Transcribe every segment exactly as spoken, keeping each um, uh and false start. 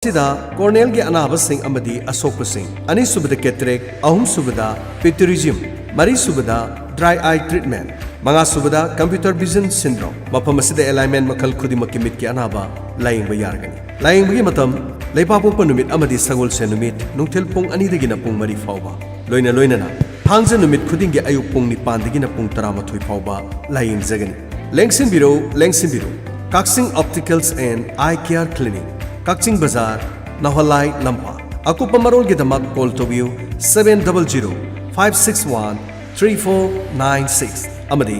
ꯑꯁꯤꯗ corneaꯒꯤ ꯑꯅꯥꯕꯁꯤꯡ ꯑꯃꯗꯤ ꯑꯁꯣꯛꯄꯁꯤꯡ, ꯑꯅꯤꯁꯨꯕꯗ cataract, ꯑꯍꯨꯝꯁꯨꯕꯗ pterygium, ꯃꯔꯤꯁꯨꯕꯗ dry eye treatment, ꯃꯉꯥꯁꯨꯕꯗ computer vision syndrome꯫ ꯃꯐꯝ ꯑꯁꯤꯗ alignment ꯃꯈꯜ ꯈꯨꯗꯤꯡꯃꯛꯀꯤ ꯃꯤꯠꯀꯤ ꯑꯅꯥꯕ ꯂꯥꯌꯦꯡꯕ ꯌꯥꯔꯒꯅꯤ꯫ ꯂꯥꯌꯦꯡꯕꯒꯤ ꯃꯇꯝ ꯂꯩꯕꯥꯛꯄꯣꯛꯄ ꯅꯨꯃꯤꯠ ꯑꯃꯗꯤ ꯁꯒꯣꯜꯁꯦꯟ ꯅꯨꯃꯤꯠ ꯅꯨꯡꯊꯤꯜ ꯄꯨꯡ ꯑꯅꯤꯗꯒꯤꯅ ꯄꯨꯡ ꯃꯔꯤ ꯐꯥꯎꯕ꯫ ꯂꯣꯏꯅ ꯂꯣꯏꯅꯅ ꯊꯥꯡꯖ ꯅꯨꯃꯤꯠ ꯈꯨꯗꯤꯡꯒꯤ ꯑꯌꯨꯛ ꯄꯨꯡ ꯅꯤꯄꯥꯟꯗꯒꯤꯅ ꯄꯨꯡ ꯇꯔꯥꯃꯥꯊꯣꯏ ꯐꯥꯎꯕ ꯂꯥꯌꯦꯡꯖꯒꯅꯤ꯫ ꯂꯦꯡꯁꯤꯟꯕꯤꯔꯧ, ꯂꯦꯡꯁꯤꯟꯕꯤꯔꯧ꯫ ꯀꯛꯆꯤꯡ Opticals and Eye Care Clinic, ꯀꯛꯆꯤꯡ ꯕꯖꯥꯔ, ꯅꯧꯍꯜꯂꯥꯏ ꯂꯝꯄꯥꯛ꯫ ꯑꯀꯨꯞꯄ ꯃꯔꯣꯜꯒꯤꯗꯃꯛ call ꯇꯧꯕꯤꯌꯨ seven double zero five six one three four nine six ꯑꯃꯗꯤ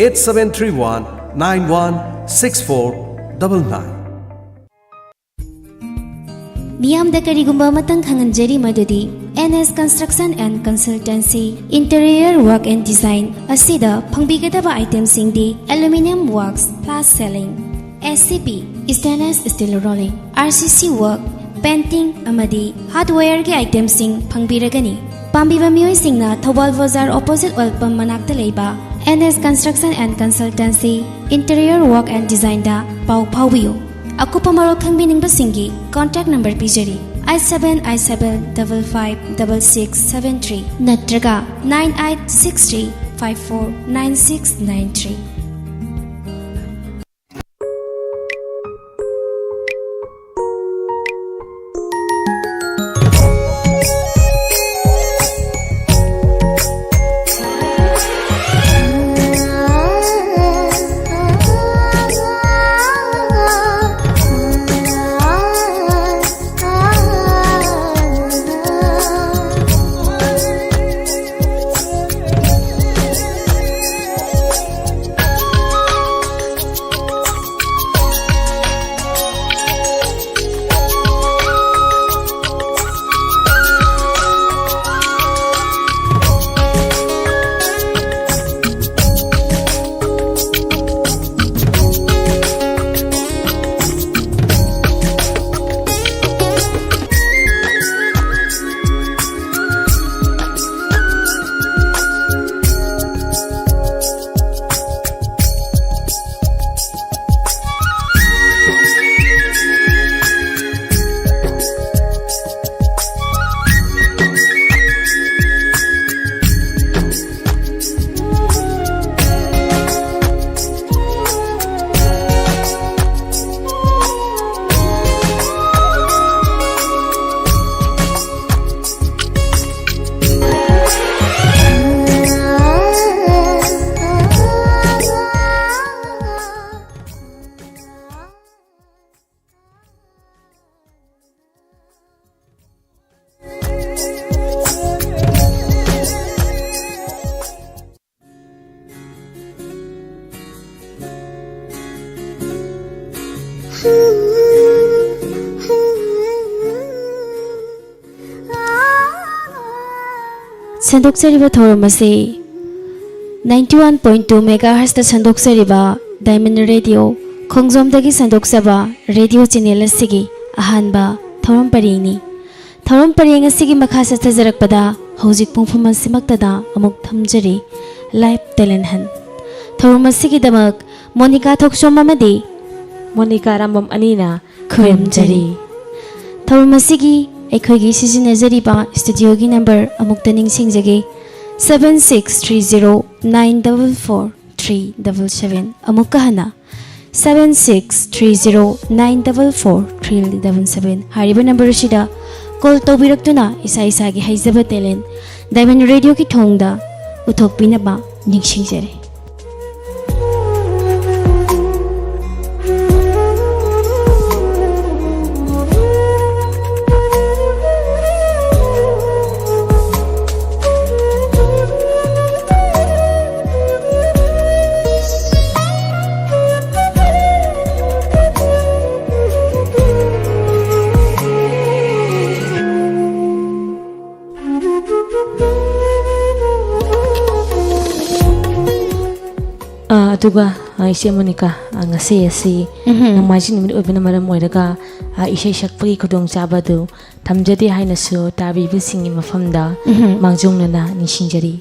eight seven three one nine one six four double nine꯫ ꯃꯤꯌꯥꯝꯗ ꯀꯔꯤꯒꯨꯝꯕ ꯑꯃꯇꯪ ꯈꯪꯍꯟꯖꯔꯤ, ꯃꯗꯨꯗꯤ N S Construction and Consultancy Interior Work and Design ꯑꯁꯤꯗ ꯐꯪꯕꯤꯒꯗꯕ itemꯁꯤꯡꯗꯤ aluminium works, flash ceiling, S C P, stainless steel rolling, R C C work, painting ꯑꯃꯗꯤ hardwareꯒꯤ itemꯁꯤꯡ ꯐꯪꯕꯤꯔꯒꯅꯤ꯫ ꯄꯥꯝꯕꯤꯕ ꯃꯤꯑꯣꯏꯁꯤꯡꯅ ꯊꯧꯕꯥꯜ ꯕꯖꯥꯔ opposite oil pump ꯃꯅꯥꯛꯇ ꯂꯩꯕ N S Construction and Consultancy Interior Work and Designꯗ ꯄꯥꯎ ꯐꯥꯎꯕꯤꯌꯨ꯫ ꯑꯀꯨꯞꯄ ꯃꯔꯣꯜ ꯈꯪꯕꯤꯅꯤꯡꯕꯁꯤꯡꯒꯤ contact number ꯄꯤꯖꯔꯤ, eight seven eight seven double five double six seven three ꯅꯠꯇ꯭ꯔꯒ nine eight six three five four nine six nine three꯫ ꯁꯟꯗꯣꯛꯆꯔꯤꯕ ꯊꯧꯔꯝ ꯑꯁꯤ ninety one point two megahertzꯇ ꯁꯟꯗꯣꯛꯆꯔꯤꯕ Diamond Radio ꯈꯣꯡꯖꯣꯝꯗꯒꯤ ꯁꯟꯗꯣꯛꯆꯕ ꯔꯦꯗꯤꯑꯣ ꯆꯦꯅꯦꯜ ꯑꯁꯤꯒꯤ ꯑꯍꯥꯟꯕ ꯊꯧꯔꯝ ꯄꯔꯦꯡꯅꯤ꯫ ꯊꯧꯔꯝ ꯄꯔꯦꯡ ꯑꯁꯤꯒꯤ ꯃꯈꯥ ꯆꯠꯊꯖꯔꯛꯄꯗ ꯍꯧꯖꯤꯛ ꯄꯨꯡꯐꯝ ꯑꯁꯤꯃꯛꯇꯗ ꯑꯃꯨꯛ ꯊꯝꯖꯔꯤ Live Talent Hunt꯫ ꯊꯧꯔꯝ ꯑꯁꯤꯒꯤꯗꯃꯛ ꯃꯣꯅꯤꯀꯥ ꯊꯣꯛꯆꯣꯝ ꯑꯃꯗꯤ ꯃꯣꯅꯤꯀꯥ ꯔꯥꯝꯕꯝ ꯑꯅꯤꯅ ꯈꯨꯔꯨꯝꯖꯔꯤ꯫ ꯊꯧꯔꯝ ꯑꯁꯤꯒꯤ ꯑꯩꯈꯣꯏꯒꯤ ꯁꯤꯖꯤꯟꯅꯖꯔꯤꯕ ꯁ꯭ꯇꯨꯗꯤꯑꯣꯒꯤ ꯅꯝꯕꯔ ꯑꯃꯨꯛꯇ ꯅꯤꯡꯁꯤꯡꯖꯒꯦ, seven six three zero nine double four three double seven꯫ ꯑꯃꯨꯛꯀ ꯍꯟꯅ, seven six three zero nine double four three double seven꯫ ꯍꯥꯏꯔꯤꯕ ꯅꯝꯕꯔ ꯑꯁꯤꯗ ꯀꯣꯜ ꯇꯧꯕꯤꯔꯛꯇꯨꯅ ꯏꯁꯥ ꯏꯁꯥꯒꯤ ꯍꯩꯖꯕ ꯇꯦꯂꯦꯟ ꯗꯥꯏꯃꯟ ꯔꯦꯗꯤꯑꯣꯒꯤ ꯊꯣꯡꯗ ꯎꯠꯊꯣꯛꯄꯤꯅꯕ ꯅꯤꯡꯁꯤꯡꯖꯔꯤ꯫ ꯑ, ꯑꯗꯨꯒ, ꯑ, ꯏꯆꯦ ꯃꯣꯅꯤꯀꯥ, ꯑ, ꯉꯁꯤ ꯑꯁꯤ ꯎꯝꯍꯨꯝ꯫ ꯅꯣꯡꯃꯥꯏꯖꯤꯡ ꯅꯨꯃꯤꯠ ꯑꯣꯏꯕꯅ ꯃꯔꯝ ꯑꯣꯏꯔꯒ, ꯑ, ꯏꯁꯩ ꯁꯛꯄꯒꯤ ꯈꯨꯗꯣꯡꯆꯥꯕ ꯑꯗꯨ ꯊꯝꯖꯗꯦ ꯍꯥꯏꯅꯁꯨ ꯇꯥꯕꯤꯕꯁꯤꯡꯒꯤ ꯃꯐꯝꯗ ꯎꯝꯍꯨꯝ꯫ ꯃꯥꯡꯖꯧꯅꯅ ꯅꯤꯡꯁꯤꯡꯖꯔꯤ꯫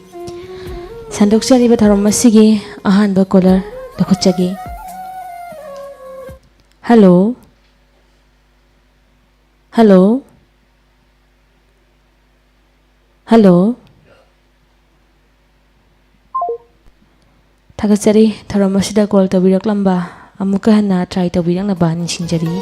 ꯁꯟꯗꯣꯛꯆꯔꯤꯕ ꯊꯧꯔꯝ ꯑꯁꯤꯒꯤ ꯑꯍꯥꯟꯕ ꯀꯣꯂꯔ ꯂꯧꯈꯠꯆꯒꯦ꯫ ꯍꯜꯂꯣ꯫ ꯍꯜꯂꯣ꯫ ꯍꯜꯂꯣ꯫ ꯊꯥꯒꯠꯆꯔꯤ꯫ ꯊꯧꯔꯝ ꯑꯁꯤꯗ ꯀꯣꯜ ꯇꯧꯕꯤꯔꯛꯂꯝꯕ ꯑꯃꯨꯛꯀ ꯍꯟꯅ ꯇ꯭ꯔꯥꯏ ꯇꯧꯕꯤꯔꯛꯅꯕ ꯅꯤꯡꯁꯤꯡꯖꯔꯤ꯫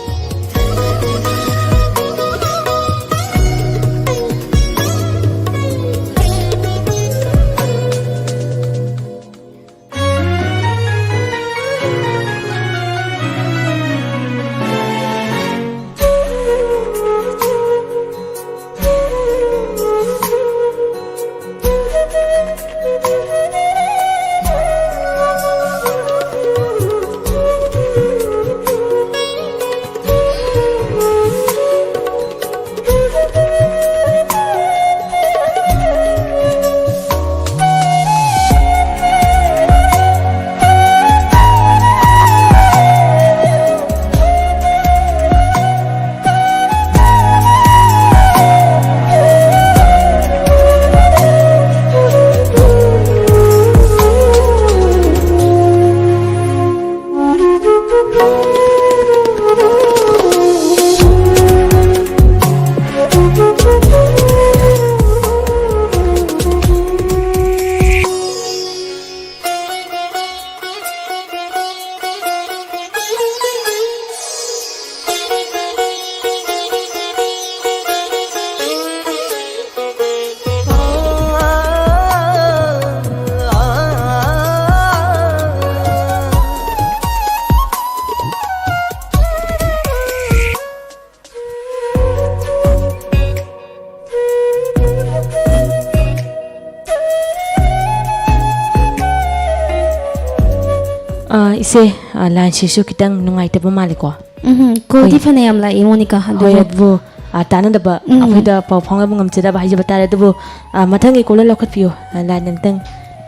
ꯁꯦ, ꯑ, line ꯁꯤꯁꯨ ꯈꯤꯇꯪ ꯅꯨꯡꯉꯥꯏꯇꯕ ꯃꯥꯜꯂꯦꯀꯣ꯫ ꯎꯝ, call ꯗꯤ ꯍꯣꯏ꯫ ꯐꯅꯌꯥꯝ ꯂꯥꯛꯑꯦ, ꯃꯣꯅꯤꯀꯥ, ꯍꯣꯏ, ꯑꯗꯨꯕꯨ ꯑꯗꯨꯕꯨ, ꯑ, ꯇꯥꯟꯅꯗꯕ, ꯎꯝ꯫ ꯑꯩꯈꯣꯏꯗ ꯄꯥꯎ ꯐꯥꯎꯅꯕ ꯉꯝꯖꯗꯕ ꯍꯥꯏꯖꯕ ꯇꯥꯔꯦ꯫ ꯑꯗꯨꯕꯨ, ꯑ, ꯃꯊꯪꯒꯤ caller ꯂꯧꯈꯠꯄꯤꯌꯨ꯫ ꯑ, line ꯑꯝꯇꯪ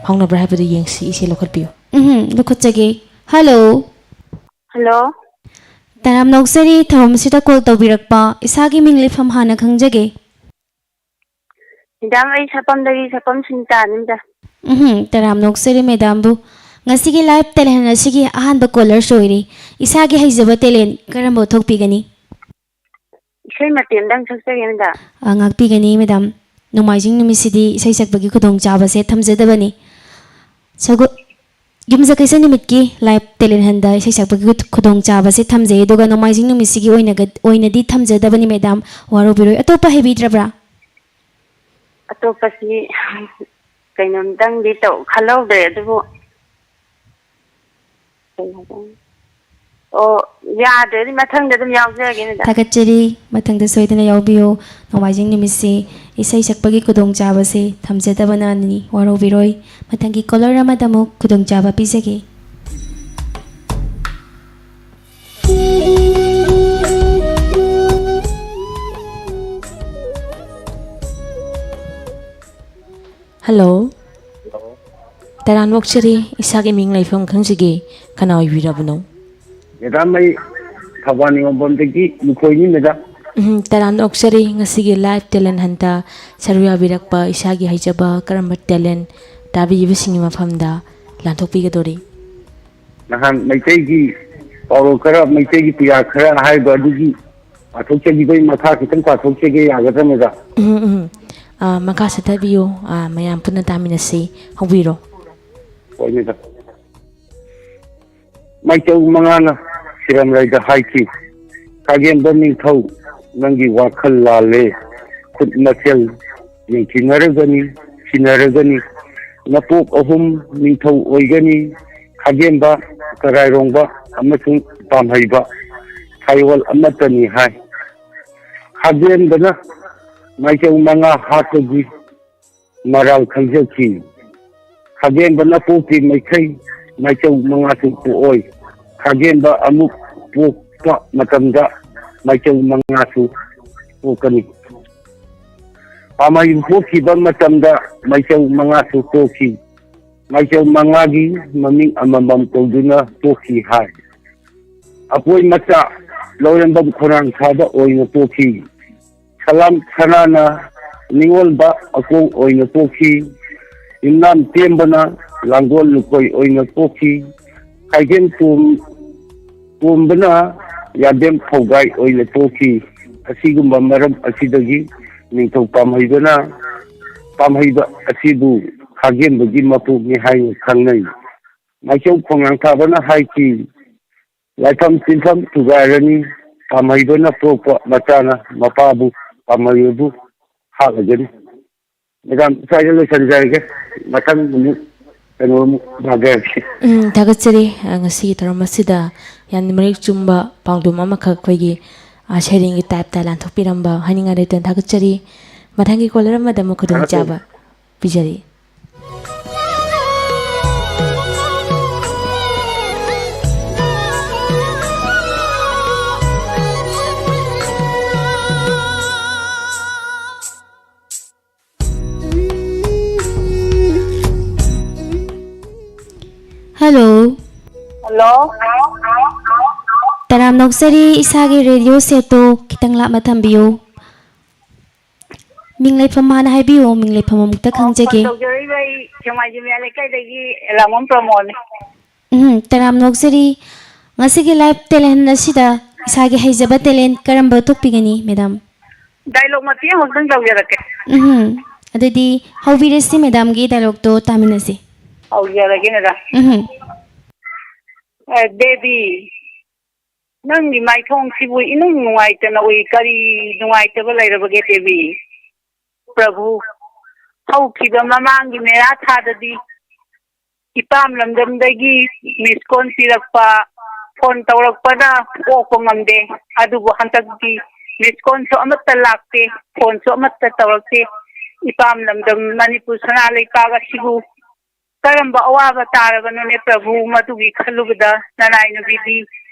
ꯐꯥꯎꯅꯕ꯭ꯔꯥ ꯍꯥꯏꯕꯗꯨ ꯌꯦꯡꯁꯤ, ꯏꯆꯦ ꯂꯧꯈꯠꯄꯤꯌꯨ꯫ ꯎꯝ, ꯂꯧꯈꯠꯆꯒꯦ꯫ Hello꯫ Hello꯫ ꯇꯔꯥꯝꯅ ꯑꯣꯛꯆꯔꯤ, ꯊꯧꯔꯝꯁꯤꯗ call ꯇꯧꯕꯤꯔꯛꯄ, ꯏꯁꯥꯒꯤ ꯃꯤꯡ ꯂꯩꯐꯝ ꯍꯥꯟꯅ ꯈꯪꯖꯒꯦ꯫ Madam, ꯑꯩ ꯁꯄꯝꯗꯒꯤ ꯁꯄꯝ ꯁꯨꯅꯤꯇꯥꯅꯤ, madam꯫ ꯎꯝ, ꯇꯔꯥꯝꯅ ꯑꯣꯛꯆꯔꯤ madam ꯕꯨ꯫ ꯉꯁꯤꯒꯤ live talent ꯑꯁꯤꯒꯤ ꯑꯍꯥꯟꯕ callers ꯑꯣꯏꯔꯤ꯫ ꯏꯁꯥꯒꯤ ꯍꯩꯖꯕ talent ꯀꯔꯝꯕ ꯎꯠꯊꯣꯛꯄꯤꯒꯅꯤ? ꯏꯁꯩ ꯃꯇꯦꯛ ꯑꯃꯗꯪ ꯁꯛꯆꯒꯦ, madam꯫ ꯑ, ꯉꯥꯛꯄꯤꯒꯅꯤ madam꯫ ꯅꯣꯡꯃꯥꯏꯖꯤꯡ ꯅꯨꯃꯤꯠꯁꯤꯗꯤ ꯏꯁꯩ ꯁꯛꯄꯒꯤ ꯈꯨꯗꯣꯡꯆꯥꯕꯁꯦ ꯊꯝꯖꯗꯕꯅꯤ꯫ ꯁꯒꯣ-, ꯌꯨꯝꯖꯀꯩꯁ ꯅꯨꯃꯤꯠꯀꯤ live talent hunt ꯗ ꯏꯁꯩ ꯁꯛꯄꯒꯤ ꯈꯨꯗꯣꯡꯆꯥꯕꯁꯦ ꯊꯝꯖꯩ, ꯑꯗꯨꯒ ꯅꯣꯡꯃꯥꯏꯖꯤꯡ ꯅꯨꯃꯤꯠꯁꯤꯒꯤ ꯑꯣꯏꯅꯒ-, ꯑꯣꯏꯅꯗꯤ ꯊꯝꯖꯗꯕꯅꯤ madam, ꯋꯥꯔꯧꯕꯤꯔꯣꯏ꯫ ꯑꯇꯣꯞꯄ ꯍꯩꯕꯤꯗ꯭ꯔꯕ꯭ꯔꯥ? ꯑꯇꯣꯞꯄꯁꯤ ꯀꯩꯅꯣꯝꯇꯪꯗꯤ ꯇꯧ ꯈꯜꯍꯧꯗ꯭ꯔꯦ, ꯑꯗꯨꯕꯨ ꯀꯩ ꯍꯥꯏꯗꯣꯏꯅꯣ? ꯑꯣ, ꯌꯥꯗ꯭ꯔꯗꯤ ꯃꯊꯪꯗ ꯑꯗꯨꯝ ꯌꯥꯎꯖꯔꯒꯦ, madam꯫ ꯊꯥꯒꯠꯆꯔꯤ꯫ ꯃꯊꯪꯗ ꯁꯣꯏꯗꯅ ꯌꯥꯎꯕꯤꯌꯨ꯫ ꯅꯣꯡꯃꯥꯏꯖꯤꯡ ꯅꯨꯃꯤꯠꯁꯤ ꯏꯁꯩ ꯁꯛꯄꯒꯤ ꯈꯨꯗꯣꯡꯆꯥꯕꯁꯤ ꯊꯝꯖꯗꯕꯅꯅꯤ, ꯋꯥꯔꯧꯕꯤꯔꯣꯏ꯫ ꯃꯊꯪꯒꯤ caller ꯑꯃꯗ ꯑꯃꯨꯛ ꯈꯨꯗꯣꯡꯆꯥꯕ ꯄꯤꯖꯒꯦ꯫ Hello꯫ ꯇꯔꯥꯝꯅ ꯑꯣꯛꯆꯔꯤ, ꯏꯁꯥꯒꯤ ꯃꯤꯡ ꯂꯩꯐꯝ ꯈꯪꯖꯒꯦ, ꯀꯅꯥ ꯑꯣꯏꯕꯤꯔꯕꯅꯣ? Madam, ꯑꯩ ꯊꯧꯕꯥꯜ ꯅꯤꯉꯣꯝꯕꯝꯗꯒꯤ ꯂꯨꯈꯣꯏꯅꯤ, madam꯫ ꯎꯝ, ꯇꯔꯥꯝꯅ ꯑꯣꯛꯆꯔꯤ, ꯉꯁꯤꯒꯤ live talent hunt ꯇ ꯁꯔꯨꯛ ꯌꯥꯕꯤꯔꯛꯄ, ꯏꯁꯥꯒꯤ ꯍꯩꯖꯕ ꯀꯔꯝꯕ talent ꯇꯥꯕꯤꯔꯤꯕꯁꯤꯡꯒꯤ ꯃꯐꯝꯗ ꯂꯥꯟꯊꯣꯛꯄꯤꯒꯗꯧꯔꯤ? ꯅꯍꯥꯟ ꯃꯩꯇꯩꯒꯤ ꯄꯥꯎꯔꯧ ꯈꯔ, ꯃꯩꯇꯩꯒꯤ ꯄꯨꯌꯥ ꯈꯔ ꯍꯥꯏꯕ ꯑꯗꯨꯒꯤ ꯄꯥꯊꯣꯛꯆꯈꯤꯕꯒꯤ ꯃꯈꯥ ꯈꯤꯇꯪ ꯄꯥꯊꯣꯛꯆꯒꯦ, ꯌꯥꯒꯗ꯭ꯔꯥ, madam? ꯎꯝ, ꯎꯝ꯫ ꯑ, ꯃꯈꯥ ꯆꯠꯊꯕꯤꯌꯨ, ꯑ, ꯃꯌꯥꯝ ꯄꯨꯟꯅ ꯇꯥꯃꯤꯟꯅꯁꯤ, ꯍꯧꯕꯤꯔꯣ꯫ ꯍꯣꯏ, madam꯫ ꯃꯥꯏꯆꯧ ꯃꯉꯥꯅ ꯁꯤꯔꯝꯂꯩꯗ ꯍꯥꯏꯈꯤ, "ꯈꯥꯒꯦꯝꯕ ꯅꯤꯡꯊꯧ, ꯅꯪꯒꯤ ꯋꯥꯈꯜ ꯂꯥꯜꯂꯦ꯫ ꯈꯨꯠ ꯃꯁꯦꯜ ꯌꯦꯡꯊꯤꯅꯔꯒꯅꯤ, ꯁꯤꯟꯅꯔꯒꯅꯤ꯫ ꯅꯄꯣꯛ ꯑꯍꯨꯝ ꯅꯤꯡꯊꯧ ꯑꯣꯏꯒꯅꯤ, ꯈꯥꯒꯦꯝꯕ, ꯀꯔꯥꯏꯔꯣꯡꯕ ꯑꯃꯁꯨꯡ ꯄꯥꯝꯍꯩꯕ꯫ ꯁꯥꯌꯣꯜ ꯑꯃꯠꯇꯅꯤ" ꯍꯥꯏ꯫ ꯈꯥꯒꯦꯝꯕꯅ ꯃꯥꯏꯆꯧ ꯃꯉꯥ ꯍꯥꯠꯄꯒꯤ ꯃꯔꯥꯜ ꯈꯪꯖꯈꯤ꯫ ꯈꯥꯒꯦꯝꯕꯅ ꯄꯣꯛꯇ꯭ꯔꯤ ꯃꯈꯩ ꯃꯥꯏꯆꯧ ꯃꯉꯥꯁꯨ ꯄꯣꯛꯑꯣꯏ꯫ ꯈꯥꯒꯦꯝꯕ ꯑꯃꯨꯛ ꯄꯣꯛꯄ ꯃꯇꯝꯗ ꯃꯥꯏꯆꯧ ꯃꯉꯥꯁꯨ ꯄꯣꯛꯀꯅꯤ꯫ ꯄꯥꯝꯍꯩ ꯄꯣꯛꯈꯤꯕ ꯃꯇꯝꯗ ꯃꯥꯏꯆꯧ ꯃꯉꯥꯁꯨ ꯄꯣꯛꯈꯤ꯫ ꯃꯥꯏꯆꯧ ꯃꯉꯥꯒꯤ ꯃꯃꯤꯡ ꯑꯃꯃꯝ ꯀꯧꯗꯨꯅ ꯄꯣꯛꯈꯤ ꯍꯥꯏ꯫ ꯑꯄꯣꯏ ꯃꯆꯥ ꯂꯧꯔꯦꯝꯕꯝ ꯈꯣꯏꯔꯥꯡ ꯊꯥꯕ ꯑꯣꯏꯅ ꯄꯣꯛꯈꯤ꯫ ꯁꯂꯥꯝ ꯁꯅꯥꯅ ꯅꯤꯉꯣꯜꯕ ꯑꯀꯣꯡ ꯑꯣꯏꯅ ꯄꯣꯛꯈꯤ꯫ ꯌꯨꯝꯅꯥꯝ ꯇꯦꯝꯕꯅ ꯂꯥꯡꯒꯣꯜ ꯂꯨꯀꯣꯏ ꯑꯣꯏꯅ ꯄꯣꯛꯈꯤ꯫ ꯈꯥꯏꯗꯦꯝ ꯇꯣꯝ-, ꯇꯣꯝꯕꯅ ꯌꯥꯗꯦꯝ ꯐꯧꯒꯥꯏ ꯑꯣꯏꯅ ꯄꯣꯛꯈꯤ꯫ ꯑꯁꯤꯒꯨꯝꯕ ꯃꯔꯝ ꯑꯁꯤꯗꯒꯤ ꯅꯤꯡꯊꯧ ꯄꯥꯝꯍꯩꯕꯅ, ꯄꯥꯝꯍꯩꯕ ꯑꯁꯤꯕꯨ ꯈꯥꯒꯦꯝꯕꯒꯤ ꯃꯄꯣꯛꯅꯤ ꯍꯥꯏꯅ ꯈꯪꯅꯩ꯫ ꯃꯥꯏꯆꯧ ꯈꯣꯡꯅꯥꯡ ꯊꯥꯕꯅ ꯍꯥꯏꯈꯤ, "ꯂꯥꯏꯐꯝ ꯇꯤꯟꯐꯝ ꯊꯨꯒꯥꯏꯔꯅꯤ, ꯄꯥꯝꯍꯩꯕꯅ ꯄꯣꯛꯄ ꯃꯆꯥꯅ ꯃꯄꯥꯕꯨ ꯄꯥꯝꯍꯩꯕꯕꯨ ꯍꯥꯠꯂꯒꯅꯤ"꯫ ꯃꯦꯗꯥꯝ, ꯁ꯭ꯋꯥꯏꯗ ꯂꯣꯏꯁꯤꯟꯖꯔꯒꯦ꯫ ꯃꯊꯪ ꯑꯃꯨꯛ ꯀꯩꯅꯣ ꯑꯃꯨꯛ ꯂꯥꯛꯆꯔꯒꯦ꯫ ꯎꯝ, ꯊꯥꯒꯠꯆꯔꯤ꯫ ꯑ, ꯉꯁꯤꯒꯤ ꯊꯧꯔꯝ ꯑꯁꯤꯗ ꯌꯥꯝꯅ ꯃꯔꯤꯛ ꯆꯨꯝꯕ ꯄꯥꯎꯗꯝ ꯑꯃꯈꯛ ꯑꯩꯈꯣꯏꯒꯤ, ꯑ, ꯁꯩꯔꯦꯡꯒꯤ ꯇꯥꯏꯞꯇ ꯂꯥꯟꯊꯣꯛꯄꯤꯔꯝꯕ ꯍꯥꯏꯅꯤꯡꯉꯥꯏ ꯂꯩꯇꯅ ꯊꯥꯒꯠꯆꯔꯤ꯫ ꯃꯊꯪꯒꯤ ꯀꯣꯂꯔ ꯑꯃꯗ ꯑꯃꯨꯛ ꯈꯨꯗꯣꯡꯆꯥꯕ ꯊꯥꯒꯠꯆꯔꯤ꯫ ꯄꯤꯖꯔꯤ꯫ ꯍꯜꯂꯣ꯫ ꯍꯜꯂꯣ꯫ ꯇꯔꯥꯝꯅ ꯑꯣꯛꯆꯔꯤ, ꯏꯁꯥꯒꯤ ꯔꯦꯗꯤꯑꯣ ꯁꯦꯠꯇꯣ ꯈꯤꯇꯪ ꯂꯥꯞꯅ ꯊꯝꯕꯤꯌꯨ꯫ ꯃꯤꯡ ꯂꯩꯐꯝ ꯍꯥꯟꯅ ꯍꯥꯏꯕꯤꯌꯨ, ꯃꯤꯡ ꯂꯩꯐꯝ ꯑꯃꯨꯛꯇ ꯑꯣ, ꯐꯣꯟ ꯈꯪꯖꯒꯦ꯫ ꯇꯧꯖꯔꯛꯏꯕ ꯑꯩ ꯁꯦꯛꯃꯥꯏ ꯖꯤꯃꯤꯌꯥ ꯂꯩꯀꯥꯏꯗꯒꯤ ꯑꯦꯂꯥꯡꯕꯝ ꯄ꯭ꯔꯃꯣꯗꯅꯤ꯫ ꯎꯝ, ꯇꯔꯥꯝꯅ ꯑꯣꯛꯆꯔꯤ꯫ ꯉꯁꯤꯒꯤ ꯂꯥꯏꯐ ꯇꯦꯂꯦꯟ ꯑꯁꯤꯗ ꯏꯁꯥꯒꯤ ꯍꯩꯖꯕ ꯇꯦꯂꯦꯟ ꯀꯔꯝꯕ ꯎꯠꯊꯣꯛꯄꯤꯒꯅꯤ, ꯃꯦꯗꯥꯝ? ꯗꯥꯏꯂꯣꯛ ꯃꯇꯦꯛ ꯑꯃꯈꯛꯇꯪ ꯇꯧꯖꯔꯛꯀꯦ꯫ ꯎꯝ, ꯑꯗꯨꯗꯤ ꯍꯧꯕꯤꯔꯁꯤ, ꯃꯦꯗꯥꯝꯒꯤ ꯗꯥꯏꯂꯣꯛꯇꯣ ꯇꯥꯃꯤꯟꯅꯁꯤ꯫ ꯍꯧꯖꯔꯒꯦ, ꯃꯦꯗꯥꯝ꯫ ꯎꯝ꯫ ꯑ, ꯗꯦꯕꯤ, ꯅꯪꯒꯤ ꯃꯥꯏꯊꯣꯡꯁꯤꯕꯨ ꯏꯅꯨꯡ ꯅꯨꯡꯉꯥꯏꯇꯅ ꯎꯏ, ꯀꯔꯤ ꯅꯨꯡꯉꯥꯏꯇꯕ ꯂꯩꯔꯕꯒꯦ ꯗꯦꯕꯤ? ꯄ꯭ꯔꯚꯨ, ꯍꯧꯈꯤꯕ ꯃꯃꯥꯡꯒꯤ ꯃꯦꯔꯥ ꯊꯥꯗꯗꯤ ꯏꯄꯥꯝ ꯂꯝꯗꯝꯗꯒꯤ ꯃꯤꯁ ꯀꯣꯜ ꯄꯤꯔꯛꯄ, ꯐꯣꯟ ꯇꯧꯔꯛꯄꯅ ꯑꯣꯛꯄ ꯉꯝꯗꯦ꯫ ꯑꯗꯨꯕꯨ ꯍꯟꯗꯛꯇꯤ ꯃꯤꯁ ꯀꯣꯜꯁꯨ ꯑꯃꯠꯇ ꯂꯥꯛꯇꯦ, ꯐꯣꯟꯁꯨ ꯑꯃꯠꯇ ꯇꯧꯔꯛꯇꯦ꯫ ꯏꯄꯥꯝ ꯂꯝꯗꯝ ꯃꯅꯤꯄꯨꯔ ꯁꯅꯥ ꯂꯩꯄꯥꯛ ꯑꯁꯤꯕꯨ ꯀꯔꯝꯕ ꯑꯋꯥꯕ ꯇꯥꯔꯕꯅꯣꯅꯦ ꯄ꯭ꯔꯚꯨ, ꯃꯗꯨꯒꯤ ꯈꯜꯂꯨꯕꯗ ꯅꯅꯥꯏ ꯅꯨꯄꯤꯗꯤ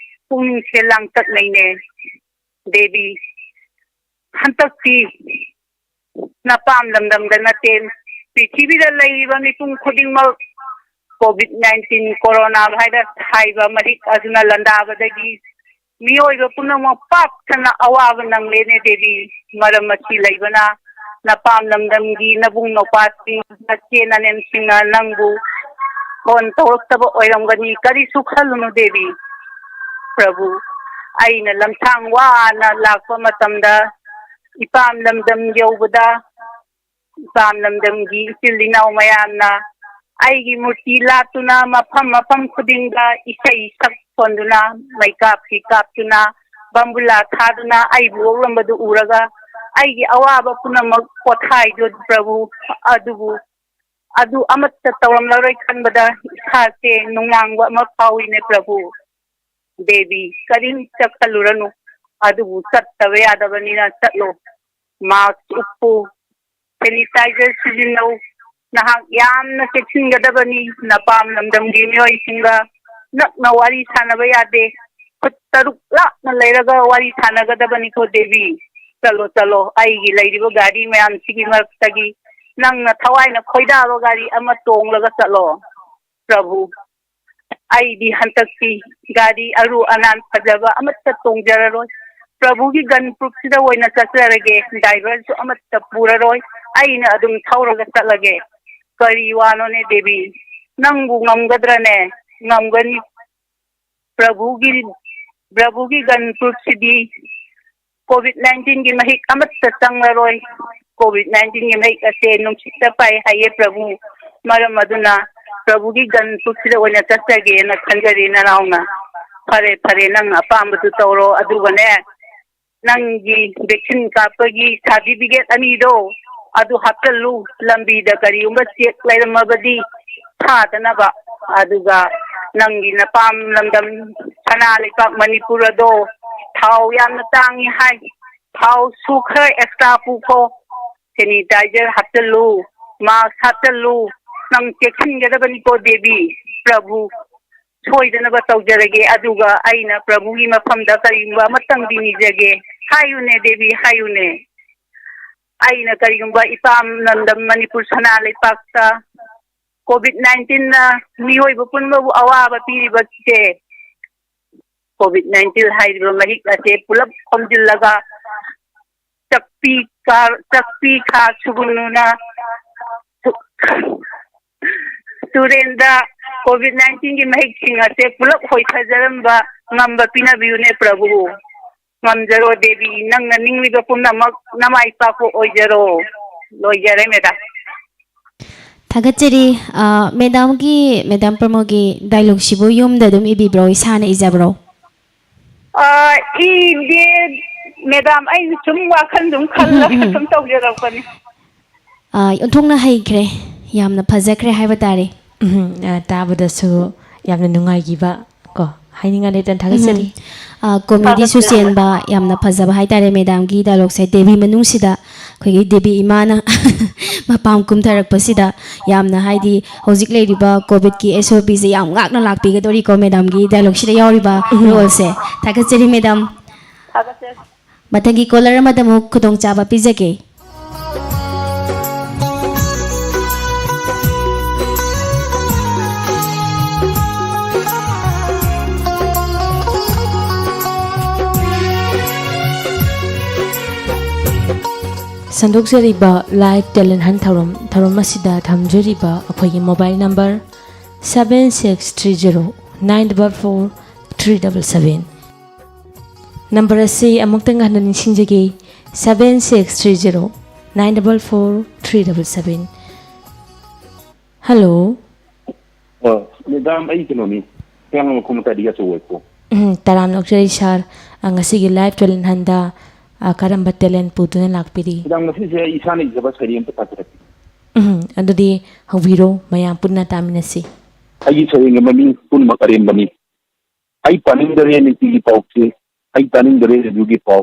ꯄꯨꯛꯅꯤꯡꯁꯦ ꯂꯥꯡꯇꯛꯅꯩꯅꯦ꯫ ꯗꯦꯕꯤ, ꯍꯟꯗꯛꯇꯤ ꯅꯄꯥꯝ ꯂꯝꯗꯝꯗ ꯅꯠꯇꯦ, ꯄ꯭ꯔꯤꯊꯤꯕꯤꯗ ꯂꯩꯔꯤꯕ ꯃꯤꯄꯨꯝ ꯈꯨꯗꯤꯡꯃꯛ ꯀꯣꯚꯤꯗ ꯅꯥꯏꯟꯇꯤꯟ ꯀꯣꯔꯣꯅꯥ ꯚꯥꯏꯔꯁ ꯍꯥꯏꯕ ꯃꯍꯤꯛ ꯑꯗꯨꯅ ꯂꯥꯟꯗꯥꯕꯗꯒꯤ ꯃꯤꯑꯣꯏꯕ ꯄꯨꯝꯅꯃꯛ ꯄꯥꯛ ꯁꯟꯅ ꯑꯋꯥꯕ ꯅꯪꯂꯦꯅꯦ ꯗꯦꯕꯤ꯫ ꯃꯔꯝ ꯑꯁꯤ ꯂꯩꯕꯅ ꯅꯄꯥꯝ ꯂꯝꯗꯝꯒꯤ ꯅꯕꯨꯡ ꯅꯧꯄꯥꯁꯤꯡ, ꯅꯆꯦ ꯅꯅꯦꯝꯁꯤꯡꯅ ꯅꯪꯕꯨ ꯐꯣꯟ ꯇꯧꯔꯛꯇꯕ ꯑꯣꯏꯔꯝꯒꯅꯤ꯫ ꯀꯔꯤꯁꯨ ꯈꯜꯂꯨꯅꯨ ꯗꯦꯕꯤ꯫ ꯄ꯭ꯔꯚꯨ, ꯑꯩꯅ ꯂꯝꯁꯥꯡ ꯋꯥꯅ ꯂꯥꯛꯄ ꯃꯇꯝꯗ ꯏꯄꯥꯝ ꯂꯝꯗꯝ ꯌꯧꯕꯗ ꯏꯄꯥꯝ ꯂꯝꯗꯝꯒꯤ ꯏꯆꯤꯜ ꯏꯅꯥꯎ ꯃꯌꯥꯝꯅ ꯑꯩꯒꯤ ꯃꯨꯔꯇꯤ ꯂꯥꯠꯇꯨꯅ ꯃꯐꯝ ꯃꯐꯝ ꯈꯨꯗꯤꯡꯗ ꯏꯁꯩ ꯁꯛ ꯁꯣꯟꯗꯨꯅ, ꯃꯩꯀꯥꯞꯁꯤ ꯀꯥꯞꯇꯨꯅ, ꯕꯝꯕꯨꯂꯥ ꯊꯥꯗꯨꯅ ꯑꯩꯕꯨ ꯑꯣꯛꯂꯝꯕꯗꯨ ꯎꯔꯒ ꯑꯩꯒꯤ ꯑꯋꯥꯕ ꯄꯨꯝꯅꯃꯛ ꯄꯣꯊꯥꯏꯗꯨ ꯄ꯭ꯔꯚꯨ꯫ ꯑꯗꯨꯕꯨ ꯑꯗꯨ ꯑꯃꯠꯇ ꯇꯧꯔꯝꯂꯔꯣꯏ ꯈꯟꯕꯗ ꯏꯁꯥꯁꯦ ꯅꯨꯡꯅꯥꯡꯕ ꯑꯃ ꯐꯥꯎꯏꯅꯦ ꯄ꯭ꯔꯚꯨ꯫ ꯗꯦꯕꯤ, ꯀꯔꯤꯝꯇ ꯈꯜꯂꯨꯔꯅꯨ, ꯑꯗꯨꯕꯨ ꯆꯠꯇꯕ ꯌꯥꯗꯕꯅꯤꯅ ꯆꯠꯂꯣ꯫ ꯃꯥꯛꯁ ꯎꯞꯄꯨ, ꯁꯦꯅꯤꯇꯥꯏꯖꯔ ꯁꯤꯖꯤꯟꯅꯧ꯫ ꯅꯍꯥꯛ ꯌꯥꯝꯅ ꯆꯦꯛꯁꯤꯟꯒꯗꯕꯅꯤ꯫ ꯅꯄꯥꯝ ꯂꯝꯗꯝꯒꯤ ꯃꯤꯑꯣꯏꯁꯤꯡꯒ ꯅꯛꯅ ꯋꯥꯔꯤ ꯁꯥꯟꯅꯕ ꯌꯥꯗꯦ꯫ ꯐꯨꯠ ꯇꯔꯨꯛ ꯂꯥꯞꯅ ꯂꯩꯔꯒ ꯋꯥꯔꯤ ꯁꯥꯟꯅꯒꯗꯕꯅꯤꯀꯣ ꯗꯦꯕꯤ꯫ ꯆꯠꯂꯣ, ꯆꯠꯂꯣ, ꯑꯩꯒꯤ ꯂꯩꯔꯤꯕ ꯒꯥꯔꯤ ꯃꯌꯥꯝꯁꯤꯒꯤ ꯃꯔꯛꯇꯒꯤ ꯅꯪꯅ ꯊꯋꯥꯏꯅ ꯈꯣꯏꯗꯥꯕ ꯒꯥꯔꯤ ꯑꯃ ꯇꯣꯡꯂꯒ ꯆꯠꯂꯣ꯫ ꯄ꯭ꯔꯚꯨ, ꯑꯩꯗꯤ ꯍꯟꯗꯛꯇꯤ ꯒꯥꯔꯤ ꯑꯔꯨ ꯑꯅꯥꯟ ꯐꯖꯕ ꯑꯃꯠꯇ ꯇꯣꯡꯖꯔꯔꯣꯏ꯫ ꯄ꯭ꯔꯚꯨꯒꯤ ꯒꯟ ꯄ꯭ꯔꯨꯐꯁꯤꯗ ꯑꯣꯏꯅ ꯆꯠꯆꯔꯒꯦ꯫ ꯗ꯭ꯔꯥꯏꯚꯔꯁꯨ ꯑꯃꯠꯇ ꯄꯨꯔꯔꯣꯏ꯫ ꯑꯩꯅ ꯑꯗꯨꯝ ꯊꯧꯔꯒ ꯆꯠꯂꯒꯦ꯫ ꯀꯔꯤ ꯋꯥꯅꯣꯅꯦ ꯗꯦꯕꯤ? ꯅꯪꯕꯨ ꯉꯝꯒꯗ꯭ꯔꯅꯦ? ꯉꯝꯒꯅꯤ꯫ ꯄ꯭ꯔꯚꯨꯒꯤ, ꯄ꯭ꯔꯚꯨꯒꯤ ꯒꯟ ꯄ꯭ꯔꯨꯐꯁꯤꯗꯤ ꯀꯣꯚꯤꯗ ꯅꯥꯏꯟꯇꯤꯟꯒꯤ ꯃꯍꯤꯛ ꯑꯃꯠꯇ ꯆꯪꯂꯔꯣꯏ꯫ ꯀꯣꯚꯤꯗ ꯅꯥꯏꯟꯇꯤꯟꯒꯤ ꯃꯍꯤꯛ ꯑꯁꯦ ꯅꯨꯡꯁꯤꯠꯇ ꯄꯥꯏ ꯍꯥꯏꯌꯦ ꯄ꯭ꯔꯚꯨ꯫ ꯃꯔꯝ ꯑꯗꯨꯅ ꯄ꯭ꯔꯚꯨꯒꯤ ꯒꯟ ꯄ꯭ꯔꯨꯐꯁꯤꯗ ꯑꯣꯏꯅ ꯆꯠꯆꯒꯦꯅ ꯈꯟꯖꯔꯦ ꯅꯅꯥꯎꯅ꯫ ꯐꯔꯦ, ꯐꯔꯦ, ꯅꯪꯅ ꯑꯄꯥꯝꯕꯗꯨ ꯇꯧꯔꯣ꯫ ꯑꯗꯨꯒꯅꯦ, ꯅꯪꯒꯤ ꯚꯦꯛꯁꯤꯟ ꯀꯥꯞꯄꯒꯤ ꯁꯥꯔꯇꯤꯐꯤꯀꯦꯠ ꯑꯅꯤꯗꯣ ꯑꯗꯨ ꯍꯥꯞꯆꯜꯂꯨ꯫ ꯂꯝꯕꯤꯗ ꯀꯔꯤꯒꯨꯝꯕ ꯆꯦꯛ ꯂꯩꯔꯝꯃꯕꯗꯤ ꯐꯥꯗꯅꯕ꯫ ꯑꯗꯨꯒ ꯅꯪꯒꯤ ꯅꯄꯥꯝ ꯂꯝꯗꯝ ꯁꯅꯥ ꯂꯩꯄꯥꯛ ꯃꯅꯤꯄꯨꯔ ꯑꯗꯣ ꯊꯥꯎ ꯌꯥꯝꯅ ꯇꯥꯡꯉꯤ ꯍꯥꯏ꯫ ꯊꯥꯎꯁꯨ ꯈꯔ ꯑꯦꯛꯁꯇ꯭ꯔꯥ ꯄꯨꯈꯣ꯫ ꯁꯦꯅꯤꯇꯥꯏꯖꯔ ꯍꯥꯞꯆꯜꯂꯨ, ꯃꯥꯛꯁ ꯍꯥꯞꯆꯜꯂꯨ, ꯅꯪ ꯆꯦꯛꯁꯤꯟꯒꯗꯕꯅꯤꯀꯣ ꯗꯦꯕꯤ꯫ ꯄ꯭ꯔꯚꯨ ꯁꯣꯏꯗꯅꯕ ꯇꯧꯖꯔꯒꯦ꯫ ꯑꯗꯨꯒ ꯑꯩꯅ ꯄ꯭ꯔꯚꯨꯒꯤ ꯃꯐꯝꯗ ꯀꯔꯤꯒꯨꯝꯕ ꯑꯃꯇꯪꯗꯤ ꯅꯤꯖꯒꯦ꯫ ꯍꯥꯏꯌꯨꯅꯦ ꯗꯦꯕꯤ, ꯍꯥꯏꯌꯨꯅꯦ꯫ ꯑꯩꯅ ꯀꯔꯤꯒꯨꯝꯕ ꯏꯄꯥꯝ ꯂꯝꯗꯝ ꯃꯅꯤꯄꯨꯔ ꯁꯅꯥ ꯂꯩꯄꯥꯛꯇ COVID nineteenꯅ ꯃꯤꯑꯣꯏꯕ ꯄꯨꯝꯕꯕꯨ ꯑꯋꯥꯕ ꯄꯤꯔꯤꯕꯁꯦ, COVID nineteen ꯍꯥꯏꯔꯤꯕ ꯃꯍꯤꯛ ꯑꯁꯦ ꯄꯨꯂꯞ ꯈꯣꯝꯖꯤꯜꯂꯒ ꯆꯥꯛꯄꯤ ꯀꯥ-, ꯆꯥꯛꯄꯤ ꯈꯥ ꯁꯨꯒꯨꯅꯨꯅ ꯁꯨ-, ꯁꯨꯔꯦꯟꯗ COVID nineteenꯒꯤ ꯃꯍꯤꯛꯁꯤꯡ ꯑꯁꯦ ꯄꯨꯂꯞ ꯍꯣꯏꯊꯖꯔꯝꯕ ꯉꯝꯕ ꯄꯤꯅꯕꯤꯌꯨꯅꯦ ꯄ꯭ꯔꯚꯨ꯫ ꯉꯝꯖꯔꯣ ꯗꯦꯕꯤ, ꯅꯪꯅ ꯅꯤꯡꯂꯤꯕ ꯄꯨꯝꯅꯃꯛ ꯅꯃꯥꯏ ꯄꯥꯛꯄ ꯑꯣꯏꯖꯔꯣ꯫ ꯂꯣꯏꯖꯔꯦ ꯃꯦꯗꯥꯝ꯫ ꯊꯥꯒꯠꯆꯔꯤ꯫ ꯑ, ꯃꯦꯗꯥꯝꯒꯤ, ꯃꯦꯗꯥꯝ ꯄ꯭ꯔꯃꯣꯒꯤ dialogueꯁꯤꯕꯨ ꯌꯨꯝꯗ ꯑꯗꯨꯝ ꯏꯕꯤꯕ꯭ꯔꯣ, ꯏꯁꯥꯅ ꯏꯖꯕ꯭ꯔꯣ? ꯑ, ꯏꯗꯦ ꯃꯦꯗꯥꯝ, ꯑꯩꯅ ꯁꯨꯝ ꯋꯥꯈꯜ ꯁꯨꯝ ꯈꯜꯂꯒ ꯎꯝ, ꯎꯝ꯫ ꯁꯨꯝ ꯇꯧꯖꯔꯛꯄꯅꯤ꯫ ꯑ, ꯑꯣꯟꯊꯣꯛꯅ ꯍꯩꯈ꯭ꯔꯦ, ꯌꯥꯝꯅ ꯐꯖꯈ꯭ꯔꯦ ꯍꯥꯏꯕ ꯇꯥꯔꯦ꯫ ꯎꯝ, ꯑ, ꯇꯥꯕꯗꯁꯨ ꯌꯥꯝꯅ ꯅꯨꯡꯉꯥꯏꯈꯤꯕ ꯀꯣ, ꯍꯥꯏꯅꯤꯡꯉꯥꯏ ꯂꯩꯇꯅ ꯊꯥꯒꯠꯆꯔꯤ꯫ ꯎꯝ꯫ ꯑ, comedyꯁꯨ ꯆꯦꯟꯕ, ꯌꯥꯝꯅ ꯐꯖꯕ ꯍꯥꯏꯇꯥꯔꯦ ꯃꯦꯗꯥꯝꯒꯤ dialogueꯁꯦ꯫ ꯗꯦꯕꯤ ꯃꯅꯨꯡꯁꯤꯗ ꯑꯩꯈꯣꯏꯒꯤ ꯗꯦꯕꯤ ꯏꯃꯥꯅ ꯃꯄꯥꯝ ꯀꯨꯝꯊꯔꯛꯄꯁꯤꯗ ꯌꯥꯝꯅ, ꯍꯥꯏꯗꯤ, ꯍꯧꯖꯤꯛ ꯂꯩꯔꯤꯕ COVIDꯀꯤ SOPꯁꯦ ꯌꯥꯝ ꯉꯥꯛꯅ ꯂꯥꯛꯄꯤꯒꯗꯧꯔꯤꯀꯣ ꯃꯦꯗꯥꯝꯒꯤ dialogueꯁꯤꯗ ꯌꯥꯎꯔꯤꯕ ꯎꯝ꯫ roleꯁꯦ꯫ ꯊꯥꯒꯠꯆꯔꯤ ꯃꯦꯗꯥꯝ꯫ ꯊꯥꯒꯠꯆꯔꯤ꯫ ꯃꯊꯪꯒꯤ caller ꯑꯃꯗ ꯑꯃꯨꯛ ꯈꯨꯗꯣꯡꯆꯥꯕ ꯄꯤꯖꯒꯦ꯫ ꯁꯟꯗꯣꯛꯆꯔꯤꯕ Live Talent Hunt ꯊꯧꯔꯝ, ꯊꯧꯔꯝ ꯑꯁꯤꯗ ꯊꯝꯖꯔꯤꯕ ꯑꯩꯈꯣꯏꯒꯤ mobile number seven six three zero nine double four three double seven꯫ Number ꯑꯁꯤ ꯑꯃꯨꯛꯇꯪ ꯍꯟꯅ ꯅꯤꯡꯁꯤꯡꯖꯒꯦ, seven six three zero nine double four three double seven꯫ Hello꯫ ꯑ, ꯃꯦꯗꯥꯝ, ꯑꯩ ꯀꯩꯅꯣꯅꯤ, ꯍꯤꯌꯥꯡꯂꯝ ꯃꯈꯣꯡ ꯃꯇꯥꯏꯗꯒꯤ ꯑꯆꯧꯕ ꯑꯣꯏꯀꯣ꯫ ꯎꯝ, ꯇꯔꯥꯝꯅ ꯑꯣꯛꯆꯔꯤ ꯁꯥꯔ꯫ ꯑ, ꯉꯁꯤꯒꯤ Live Talent Huntꯗ, ꯑ, ꯀꯔꯝꯕ talent ꯄꯨꯗꯨꯅ ꯂꯥꯛꯄꯤꯔꯤ? ꯃꯦꯗꯥꯝ, ꯉꯁꯤꯁꯦ ꯑꯩ ꯏꯁꯥꯅ ꯏꯖꯕ ꯁꯩꯔꯦꯡ ꯑꯝꯇ ꯄꯥꯖꯔꯛꯀꯦ꯫ ꯎꯝ, ꯑꯗꯨꯗꯤ ꯍꯧꯕꯤꯔꯣ, ꯃꯌꯥꯝ ꯄꯨꯟꯅ ꯇꯥꯃꯤꯟꯅꯁꯤ꯫ ꯑꯩꯒꯤ ꯁꯩꯔꯦꯡꯒꯤ ꯃꯃꯤꯡ ꯄꯨꯝꯅꯃꯛ ꯑꯔꯦꯝꯕꯅꯤ꯫ ꯑꯩ ꯄꯥꯅꯤꯡꯗꯔꯦ ꯅꯨꯡꯇꯤꯒꯤ ꯄꯥꯎꯁꯦ, ꯑꯩ ꯇꯥꯅꯤꯡꯗꯔꯦ ꯔꯦꯗꯤꯑꯣꯒꯤ ꯄꯥꯎ꯫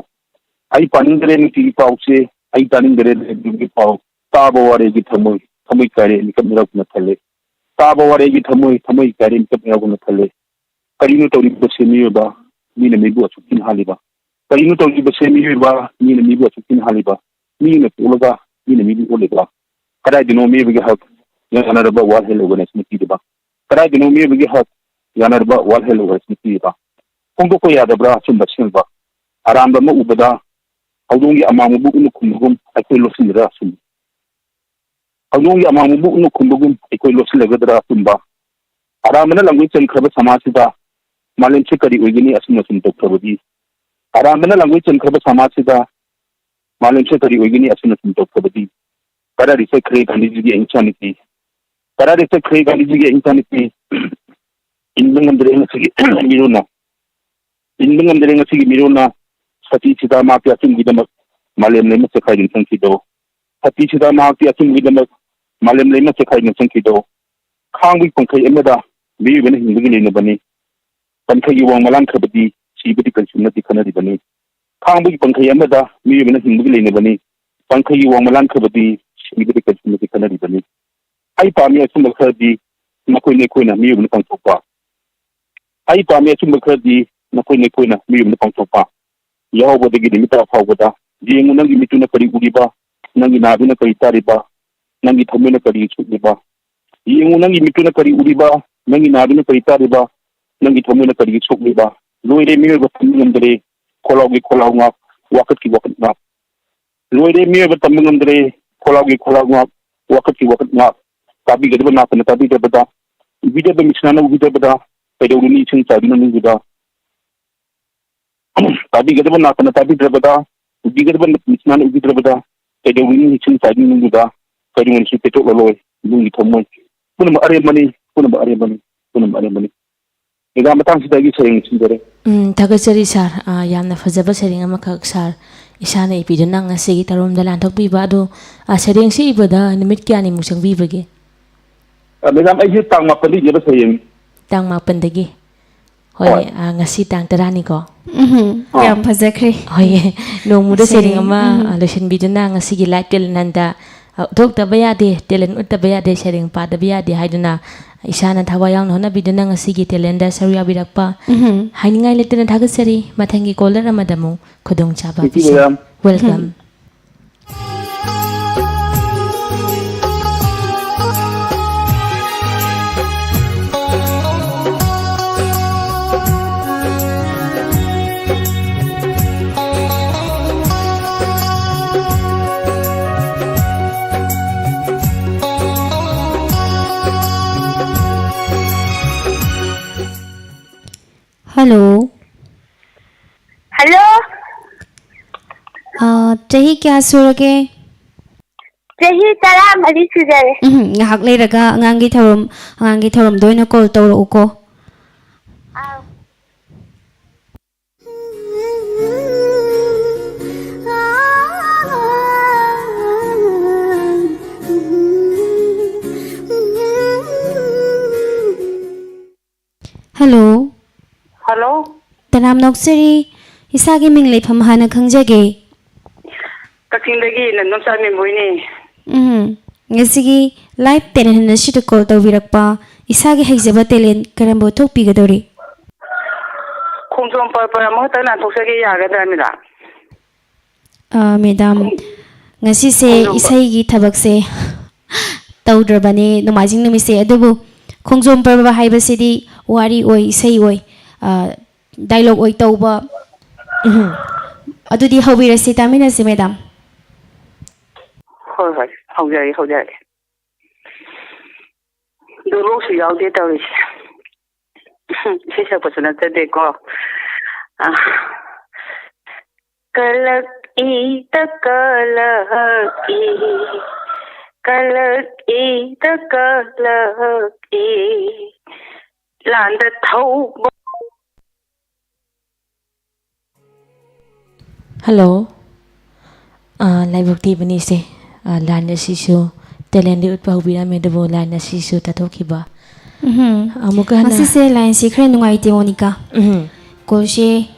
ꯑꯩ ꯄꯥꯅꯤꯡꯗꯔꯦ ꯅꯨꯡꯇꯤꯒꯤ ꯄꯥꯎꯁꯦ, ꯑꯩ ꯇꯥꯅꯤꯡꯗꯔꯦ ꯔꯦꯗꯤꯑꯣꯒꯤ ꯄꯥꯎ꯫ ꯇꯥꯕ ꯋꯥꯔꯦ ꯑꯩꯒꯤ ꯊꯃꯣꯏ꯫ ꯊꯃꯣꯏ ꯀꯥꯏꯔꯦ, ꯃꯤꯀꯞ ꯃꯤꯔꯥꯎꯒꯨꯝꯅ ꯊꯜꯂꯦ꯫ ꯇꯥꯕ ꯋꯥꯔꯦ ꯑꯩꯒꯤ ꯊꯃꯣꯏ, ꯊꯃꯣꯏ ꯀꯥꯏꯔꯦ, ꯃꯤꯀꯞ ꯃꯤꯔꯥꯎꯒꯨꯝꯅ ꯊꯜꯂꯦ꯫ ꯀꯔꯤꯅꯣ ꯇꯧꯔꯤꯕꯁꯦ ꯃꯤꯑꯣꯏꯕ, ꯃꯤꯅ ꯃꯤꯕꯨ ꯑꯁꯨꯛ ꯊꯤꯅ ꯍꯥꯜꯂꯤꯕ? ꯀꯔꯤꯅꯣ ꯇꯧꯔꯤꯕꯁꯦ ꯃꯤꯑꯣꯏꯕ, ꯃꯤꯅ ꯃꯤꯕꯨ ꯑꯁꯨꯛ ꯊꯤꯅ ꯍꯥꯜꯂꯤꯕ? ꯃꯤꯅ ꯄꯣꯛꯂꯒ ꯃꯤꯅ ꯃꯤꯕꯨ ꯑꯣꯠꯂꯤꯕ? ꯀꯗꯥꯏꯗꯅꯣ ꯃꯤꯑꯣꯏꯕꯒꯤ ꯍꯛ ꯌꯥꯅꯔꯕ ꯋꯥꯔꯜ ꯍꯦꯜꯊ ꯑꯣꯔꯒꯅꯥꯏꯖꯦꯁꯟꯅ ꯄꯤꯔꯤꯕ? ꯀꯗꯥꯏꯗꯅꯣ ꯃꯤꯑꯣꯏꯕꯒꯤ ꯍꯛ ꯌꯥꯅꯔꯕ ꯋꯥꯔꯜ ꯍꯦꯜꯊ ꯑꯣꯔꯒꯅꯥꯏꯖꯦꯁꯟꯅ ꯄꯤꯔꯤꯕ? ꯐꯣꯡꯗꯣꯛꯄ ꯌꯥꯗꯕ꯭ꯔꯥ ꯑꯆꯨꯝꯕ ꯑꯁꯦꯡꯕ? ꯑꯔꯥꯟꯕ ꯑꯃ ꯎꯕꯗ ꯍꯧꯗꯣꯡꯒꯤ ꯑꯃꯥꯡꯕꯕꯨ ꯎꯅ ꯈꯨꯝꯕꯒꯨꯝ ꯑꯩꯈꯣꯏ ꯂꯣꯠꯁꯤꯟꯗ꯭ꯔꯥ ꯑꯆꯨꯝꯕ? ꯍꯧꯗꯣꯡꯒꯤ ꯑꯃꯥꯡꯕꯕꯨ ꯎꯅ ꯈꯨꯝꯕꯒꯨꯝ ꯑꯩꯈꯣꯏ ꯂꯣꯠꯁꯤꯜꯂꯒꯗ꯭ꯔꯥ ꯑꯆꯨꯝꯕ? ꯑꯔꯥꯟꯕꯅ ꯂꯥꯡꯒꯣꯏ ꯆꯟꯈ꯭ꯔꯕ ꯁꯃꯥꯖꯁꯤꯗ ꯃꯥꯂꯦꯝꯁꯦ ꯀꯔꯤ ꯑꯣꯏꯒꯅꯤ ꯑꯁꯨꯝꯅ ꯁꯨꯝ ꯇꯧꯈ꯭ꯔꯕꯗꯤ? ꯑꯔꯥꯟꯕꯅ ꯂꯥꯡꯒꯣꯏ ꯆꯟꯈ꯭ꯔꯕ ꯁꯃꯥꯖꯁꯤꯗ ꯃꯥꯂꯦꯝꯁꯦ ꯀꯔꯤ ꯑꯣꯏꯒꯅꯤ ꯑꯁꯨꯝꯅ ꯁꯨꯝ ꯇꯧꯈ꯭ꯔꯕꯗꯤ? ꯀꯗꯥꯏꯗ ꯆꯠꯈ꯭ꯔꯦ ꯒꯥꯟꯙꯤꯖꯤꯒꯤ ꯑꯍꯤꯡꯁꯥ ꯅꯤꯇꯤ? ꯀꯗꯥꯏꯗ ꯆꯠꯈ꯭ꯔꯦ ꯒꯥꯟꯙꯤꯖꯤꯒꯤ ꯑꯍꯤꯡꯁꯥ ꯅꯤꯇꯤ? ꯏꯟꯕ ꯉꯝꯗ꯭ꯔꯦ ꯉꯁꯤꯒꯤ ꯃꯤꯔꯣꯟꯅ꯫ ꯏꯟꯕ ꯉꯝꯗ꯭ꯔꯦ ꯉꯁꯤꯒꯤ ꯃꯤꯔꯣꯟꯅ꯫ ꯁꯇꯤ ꯁꯤꯗꯥ ꯃꯍꯥꯛꯀꯤ ꯑꯆꯨꯝꯕꯒꯤꯗꯃꯛ ꯃꯥꯂꯦꯝ ꯂꯩꯃ ꯆꯦꯈꯥꯏꯗꯨꯅ ꯆꯪꯈꯤꯗꯣ꯫ ꯁꯇꯤ ꯁꯤꯗꯥ ꯃꯍꯥꯛꯀꯤ ꯑꯆꯨꯝꯕꯒꯤꯗꯃꯛ ꯃꯥꯂꯦꯝ ꯂꯩꯃ ꯆꯦꯈꯥꯏꯗꯨꯅ ꯆꯪꯈꯤꯗꯣ꯫ ꯈꯥꯡꯕꯒꯤ ꯄꯪꯈꯩ ꯑꯃꯗ ꯃꯤꯑꯣꯏꯕꯅ ꯍꯤꯡꯕꯒꯤ ꯂꯩꯅꯕꯅꯤ꯫ ꯄꯟꯊꯩꯒꯤ ꯋꯥꯡꯃ ꯂꯥꯟꯈ꯭ꯔꯕꯗꯤ ꯁꯤꯕꯗꯤ ꯀꯩꯁꯨ ꯅꯠꯇꯦ ꯈꯟꯅꯔꯤꯕꯅꯤ꯫ ꯈꯥꯡꯕꯒꯤ ꯄꯪꯈꯩ ꯑꯃꯗ ꯃꯤꯑꯣꯏꯕꯅ ꯍꯤꯡꯕꯒꯤ ꯂꯩꯅꯕꯅꯤ꯫ ꯄꯪꯈꯩꯒꯤ ꯋꯥꯡꯃ ꯂꯥꯟꯈ꯭ꯔꯕꯗꯤ ꯁꯤꯕꯗꯤ ꯀꯩꯁꯨ ꯅꯠꯇꯦ ꯈꯟꯅꯔꯤꯕꯅꯤ꯫ ꯑꯩ ꯄꯥꯝꯃꯤ ꯑꯆꯨꯝꯕ ꯈꯔꯗꯤ ꯅꯈꯣꯏ ꯅꯈꯣꯏꯅ ꯃꯤꯑꯣꯏꯕꯅ ꯄꯥꯡꯊꯣꯛꯄ꯫ ꯑꯩ ꯄꯥꯝꯃꯤ ꯑꯆꯨꯝꯕ ꯈꯔꯗꯤ ꯅꯈꯣꯏ ꯅꯈꯣꯏꯅ ꯃꯤꯑꯣꯏꯕꯅ ꯄꯥꯡꯊꯣꯛꯄ꯫ ꯌꯥꯍꯧꯕꯗꯒꯤ ꯅꯨꯃꯤꯠ ꯇꯥꯕ ꯐꯥꯎꯕꯗ ꯌꯦꯡꯉꯨ, ꯅꯪꯒꯤ ꯃꯤꯠꯇꯨꯅ ꯀꯔꯤ ꯎꯔꯤꯕ? ꯅꯪꯒꯤ ꯅꯥꯗꯨꯅ ꯀꯔꯤ ꯇꯥꯔꯤꯕ? ꯅꯪꯒꯤ ꯊꯃꯣꯏꯅ ꯀꯔꯤ ꯁꯣꯛꯂꯤꯕ? ꯌꯦꯡꯉꯨ, ꯅꯪꯒꯤ ꯃꯤꯠꯇꯨꯅ ꯀꯔꯤ ꯎꯔꯤꯕ? ꯅꯪꯒꯤ ꯅꯥꯗꯨꯅ ꯀꯔꯤ ꯇꯥꯔꯤꯕ? ꯅꯪꯒꯤ ꯊꯃꯣꯏꯅ ꯀꯔꯤ ꯁꯣꯛꯂꯤꯕ? ꯂꯣꯏꯔꯦ, ꯃꯤꯑꯣꯏꯕ ꯇꯝꯕ ꯉꯝꯗ꯭ꯔꯦ꯫ ꯈꯣꯜꯂꯥꯎꯒꯤ ꯈꯣꯜꯂꯥꯎ ꯉꯥꯛ, ꯋꯥꯀꯠꯀꯤ ꯋꯥꯀꯠ ꯉꯥꯛ꯫ ꯂꯣꯏꯔꯦ, ꯃꯤꯑꯣꯏꯕ ꯇꯝꯕ ꯉꯝꯗ꯭ꯔꯦ꯫ ꯈꯣꯜꯂꯥꯎꯒꯤ ꯈꯣꯜꯂꯥꯎ ꯉꯥꯛ, ꯋꯥꯀꯠꯀꯤ ꯋꯥꯀꯠ ꯉꯥꯛ꯫ ꯇꯥꯕꯤꯒꯗꯕ ꯅꯥꯀꯟꯅ ꯇꯥꯕꯤꯗ꯭ꯔꯕꯗ, ꯎꯕꯤꯗꯕ ꯃꯤꯠꯁꯤꯅꯥꯅ ꯎꯕꯤꯗ꯭ꯔꯕꯗ, ꯀꯩꯗꯧꯔꯨꯅꯤ ꯏꯁꯤꯡ ꯆꯥꯏꯗꯨꯅ ꯅꯨꯡꯗꯨꯗ? ꯇꯥꯕꯤꯒꯗꯕ ꯅꯥꯀꯟꯅ ꯇꯥꯕꯤꯗ꯭ꯔꯕꯗ, ꯎꯕꯤꯒꯗꯕ ꯃꯤꯠꯁꯤꯅꯥꯅ ꯎꯕꯤꯗ꯭ꯔꯕꯗ, ꯀꯩꯗꯧꯔꯨꯅꯤ ꯏꯁꯤꯡ ꯆꯥꯏꯗꯨꯅ ꯅꯨꯡꯗꯨꯗ? ꯀꯩꯗꯧꯉꯩꯁꯨ ꯄꯦꯠꯊꯣꯛꯂꯔꯣꯏ ꯅꯨꯡꯒꯤ ꯊꯃꯣꯏ꯫ ꯄꯨꯝꯅꯃꯛ ꯑꯔꯦꯝꯕꯅꯤ, ꯄꯨꯝꯅꯃꯛ ꯑꯔꯦꯝꯕꯅꯤ, ꯄꯨꯝꯅꯃꯛ ꯑꯔꯦꯝꯕꯅꯤ꯫ ꯃꯦꯗꯥꯝ, ꯃꯇꯥꯡꯁꯤꯗ ꯑꯩꯒꯤ ꯁꯩꯔꯦꯡ ꯂꯣꯏꯁꯤꯟꯖꯔꯦ꯫ ꯎꯝ, ꯊꯥꯒꯠꯆꯔꯤ ꯁꯥꯔ꯫ ꯑꯥ, ꯌꯥꯝꯅ ꯐꯖꯕ ꯁꯩꯔꯦꯡ ꯑꯃꯈꯛ ꯁꯥꯔ ꯏꯁꯥꯅ ꯏꯕꯤꯗꯨꯅ ꯉꯁꯤꯒꯤ ꯇꯔꯣꯝꯗ ꯂꯥꯟꯊꯣꯛꯄꯤꯕ ꯑꯗꯨ, ꯑꯥ, ꯁꯩꯔꯦꯡꯁꯤ ꯏꯕꯗ ꯅꯨꯃꯤꯠ ꯀꯌꯥꯅꯤꯃꯨꯛ ꯆꯪꯕꯤꯕꯒꯦ? ꯑ, ꯃꯦꯗꯥꯝ, ꯑꯩꯁꯦ ꯇꯥꯡ ꯃꯥꯄꯟꯗ ꯏꯖꯕ ꯁꯩꯔꯦꯡꯅꯤ꯫ ꯇꯥꯡ ꯃꯥꯄꯟꯗꯒꯤ꯫ ꯍꯣꯏ, ꯍꯣꯏ꯫ ꯑ, ꯉꯁꯤ ꯇꯥꯡ ꯇꯔꯥꯅꯤꯀꯣ? ꯎꯝꯍꯨꯝ, ꯑꯥ꯫ ꯌꯥꯝ ꯐꯖꯈ꯭ꯔꯦ꯫ ꯍꯣꯏ, ꯅꯣꯡꯃꯗ ꯁꯩꯔꯦꯡ ꯁꯩꯔꯦꯡ, ꯑꯃ, ꯎꯝ꯫ ꯑ, ꯂꯣꯏꯁꯤꯟꯕꯤꯗꯨꯅ ꯉꯁꯤꯒꯤ ꯂꯥꯏꯚ ꯇꯦꯂꯦꯟ ꯍꯟꯗ, ꯎꯠꯊꯣꯛꯇꯕ ꯌꯥꯗꯦ, talent ꯎꯠꯇꯕ ꯌꯥꯗꯦ, ꯁꯩꯔꯦꯡ ꯄꯥꯗꯕ ꯌꯥꯗꯦ ꯍꯥꯏꯗꯨꯅ ꯏꯁꯥꯅ ꯊꯋꯥꯏ ꯌꯥꯎꯅ ꯍꯣꯠꯅꯕꯤꯗꯨꯅ ꯉꯁꯤꯒꯤ talentꯗ ꯁꯔꯨꯛ ꯌꯥꯕꯤꯔꯛꯄ ꯎꯝꯍꯨꯝ꯫ ꯍꯥꯏꯅꯤꯡꯉꯥꯏ ꯂꯩꯇꯅ ꯊꯥꯒꯠꯆꯔꯤ꯫ ꯃꯊꯪꯒꯤ caller ꯑꯃꯗ ꯑꯃꯨꯛ ꯈꯨꯗꯣꯡꯆꯥꯕ Thank you, ꯄꯤꯁꯤ꯫ Madam. Welcome. Mm-hmm. Hello. Hello. ꯑꯥ, ꯆꯍꯤ ꯀꯌꯥ ꯁꯨꯔꯒꯦ? ꯆꯍꯤ ꯇꯔꯥꯃꯔꯤ ꯁꯨꯖꯔꯦ꯫ ꯎꯝ, ꯉꯥꯏꯍꯥꯛ ꯂꯩꯔꯒ ꯑꯉꯥꯡꯒꯤ ꯊꯧꯔꯝ, ꯑꯉꯥꯡꯒꯤ ꯊꯧꯔꯝꯗ ꯑꯣꯏꯅ call ꯇꯧꯔꯛꯎꯀꯣ꯫ ꯑꯥꯎ꯫ Hello꯫ Hello꯫ ꯇꯅꯥꯝ ꯅꯣꯛꯆꯔꯤ꯫ ꯏꯁꯥꯒꯤ ꯃꯤꯡ ꯂꯩꯐꯝ ꯍꯥꯟꯅ ꯈꯪꯖꯒꯦ꯫ ꯀꯛꯆꯤꯡꯗꯒꯤ ꯅꯟꯗꯣꯝꯆꯥ ꯃꯦꯝꯕꯣꯏꯅꯦ꯫ ꯎꯝ, ꯉꯁꯤꯒꯤ live talent ꯍꯟ ꯑꯁꯤꯗ call ꯇꯧꯕꯤꯔꯛꯄ, ꯏꯁꯥꯒꯤ ꯍꯩꯖꯕ talent ꯀꯔꯝꯕ ꯎꯠꯊꯣꯛꯄꯤꯒꯗꯧꯔꯤ? ꯈꯣꯡꯖꯣꯝ ꯄꯔꯕ ꯑꯃꯈꯛꯇꯪ ꯅꯥꯟꯊꯣꯛꯆꯒꯦ, ꯌꯥꯒꯗ꯭ꯔꯥ, ꯃꯦꯗꯥꯝ? ꯑ, ꯃꯦꯗꯥꯝ, ꯉꯁꯤꯁꯦ ꯈꯣꯡꯖꯣꯝ ꯄ- ꯏꯁꯩꯒꯤ ꯊꯕꯛꯁꯦ ꯇꯧꯗ꯭ꯔꯕꯅꯦ ꯅꯣꯡꯃꯥꯏꯖꯤꯡ ꯅꯨꯃꯤꯠꯁꯦ, ꯑꯗꯨꯕꯨ ꯈꯣꯡꯖꯣꯝ ꯄꯔꯕ ꯍꯥꯏꯕꯁꯤꯗꯤ ꯋꯥꯔꯤ ꯑꯣꯏ, ꯏꯁꯩ ꯑꯣꯏ, ꯑ, dialogue ꯑꯣꯏ ꯇꯧꯕ꯫ ꯎꯝ꯫ ꯑꯗꯨꯗꯤ ꯍꯧꯕꯤꯔꯁꯤ, ꯇꯥꯃꯤꯟꯅꯁꯤ, ꯃꯦꯗꯥꯝ꯫ ꯍꯣꯏ, ꯍꯣꯏ, ꯍꯧꯖꯔꯒꯦ, ꯍꯧꯖꯔꯒꯦ꯫ ꯗꯣꯂꯣꯛꯁꯨ ꯌꯥꯎꯗꯦ ꯇꯧꯔꯤꯁꯦ꯫ ꯏꯁꯩ ꯁꯛꯄꯁꯨ ꯅꯠꯆꯗꯦꯀꯣ꯫ ꯑ, ꯀꯂꯛꯏꯗ ꯀꯂꯛꯏ, ꯀꯂꯛꯏꯗ ꯀꯂꯛꯏ, ꯂꯥꯟꯗ ꯊꯧꯕ꯫ Hello꯫ ꯑꯥ, ꯂꯥꯏꯕꯛ ꯊꯤꯕꯅꯤꯁꯦ꯫ ꯑꯥ, line ꯑꯁꯤꯁꯨ talentꯗꯤ ꯎꯠꯄ ꯍꯧꯕꯤꯔꯝꯃꯦ, ꯑꯗꯨꯕꯨ line ꯑꯁꯤꯁꯨ ꯇꯠꯊꯣꯛꯈꯤꯕ꯫ ꯎꯝꯍꯨꯝ꯫ ꯑꯃꯨꯛꯀ ꯍꯟꯅ ꯉꯁꯤꯁꯦ lineꯁꯦ ꯈꯔ ꯅꯨꯡꯉꯥꯏꯇꯦ, ꯃꯣꯅꯤꯀꯥ꯫ ꯎꯝꯍꯨꯝ꯫ Callꯁꯦ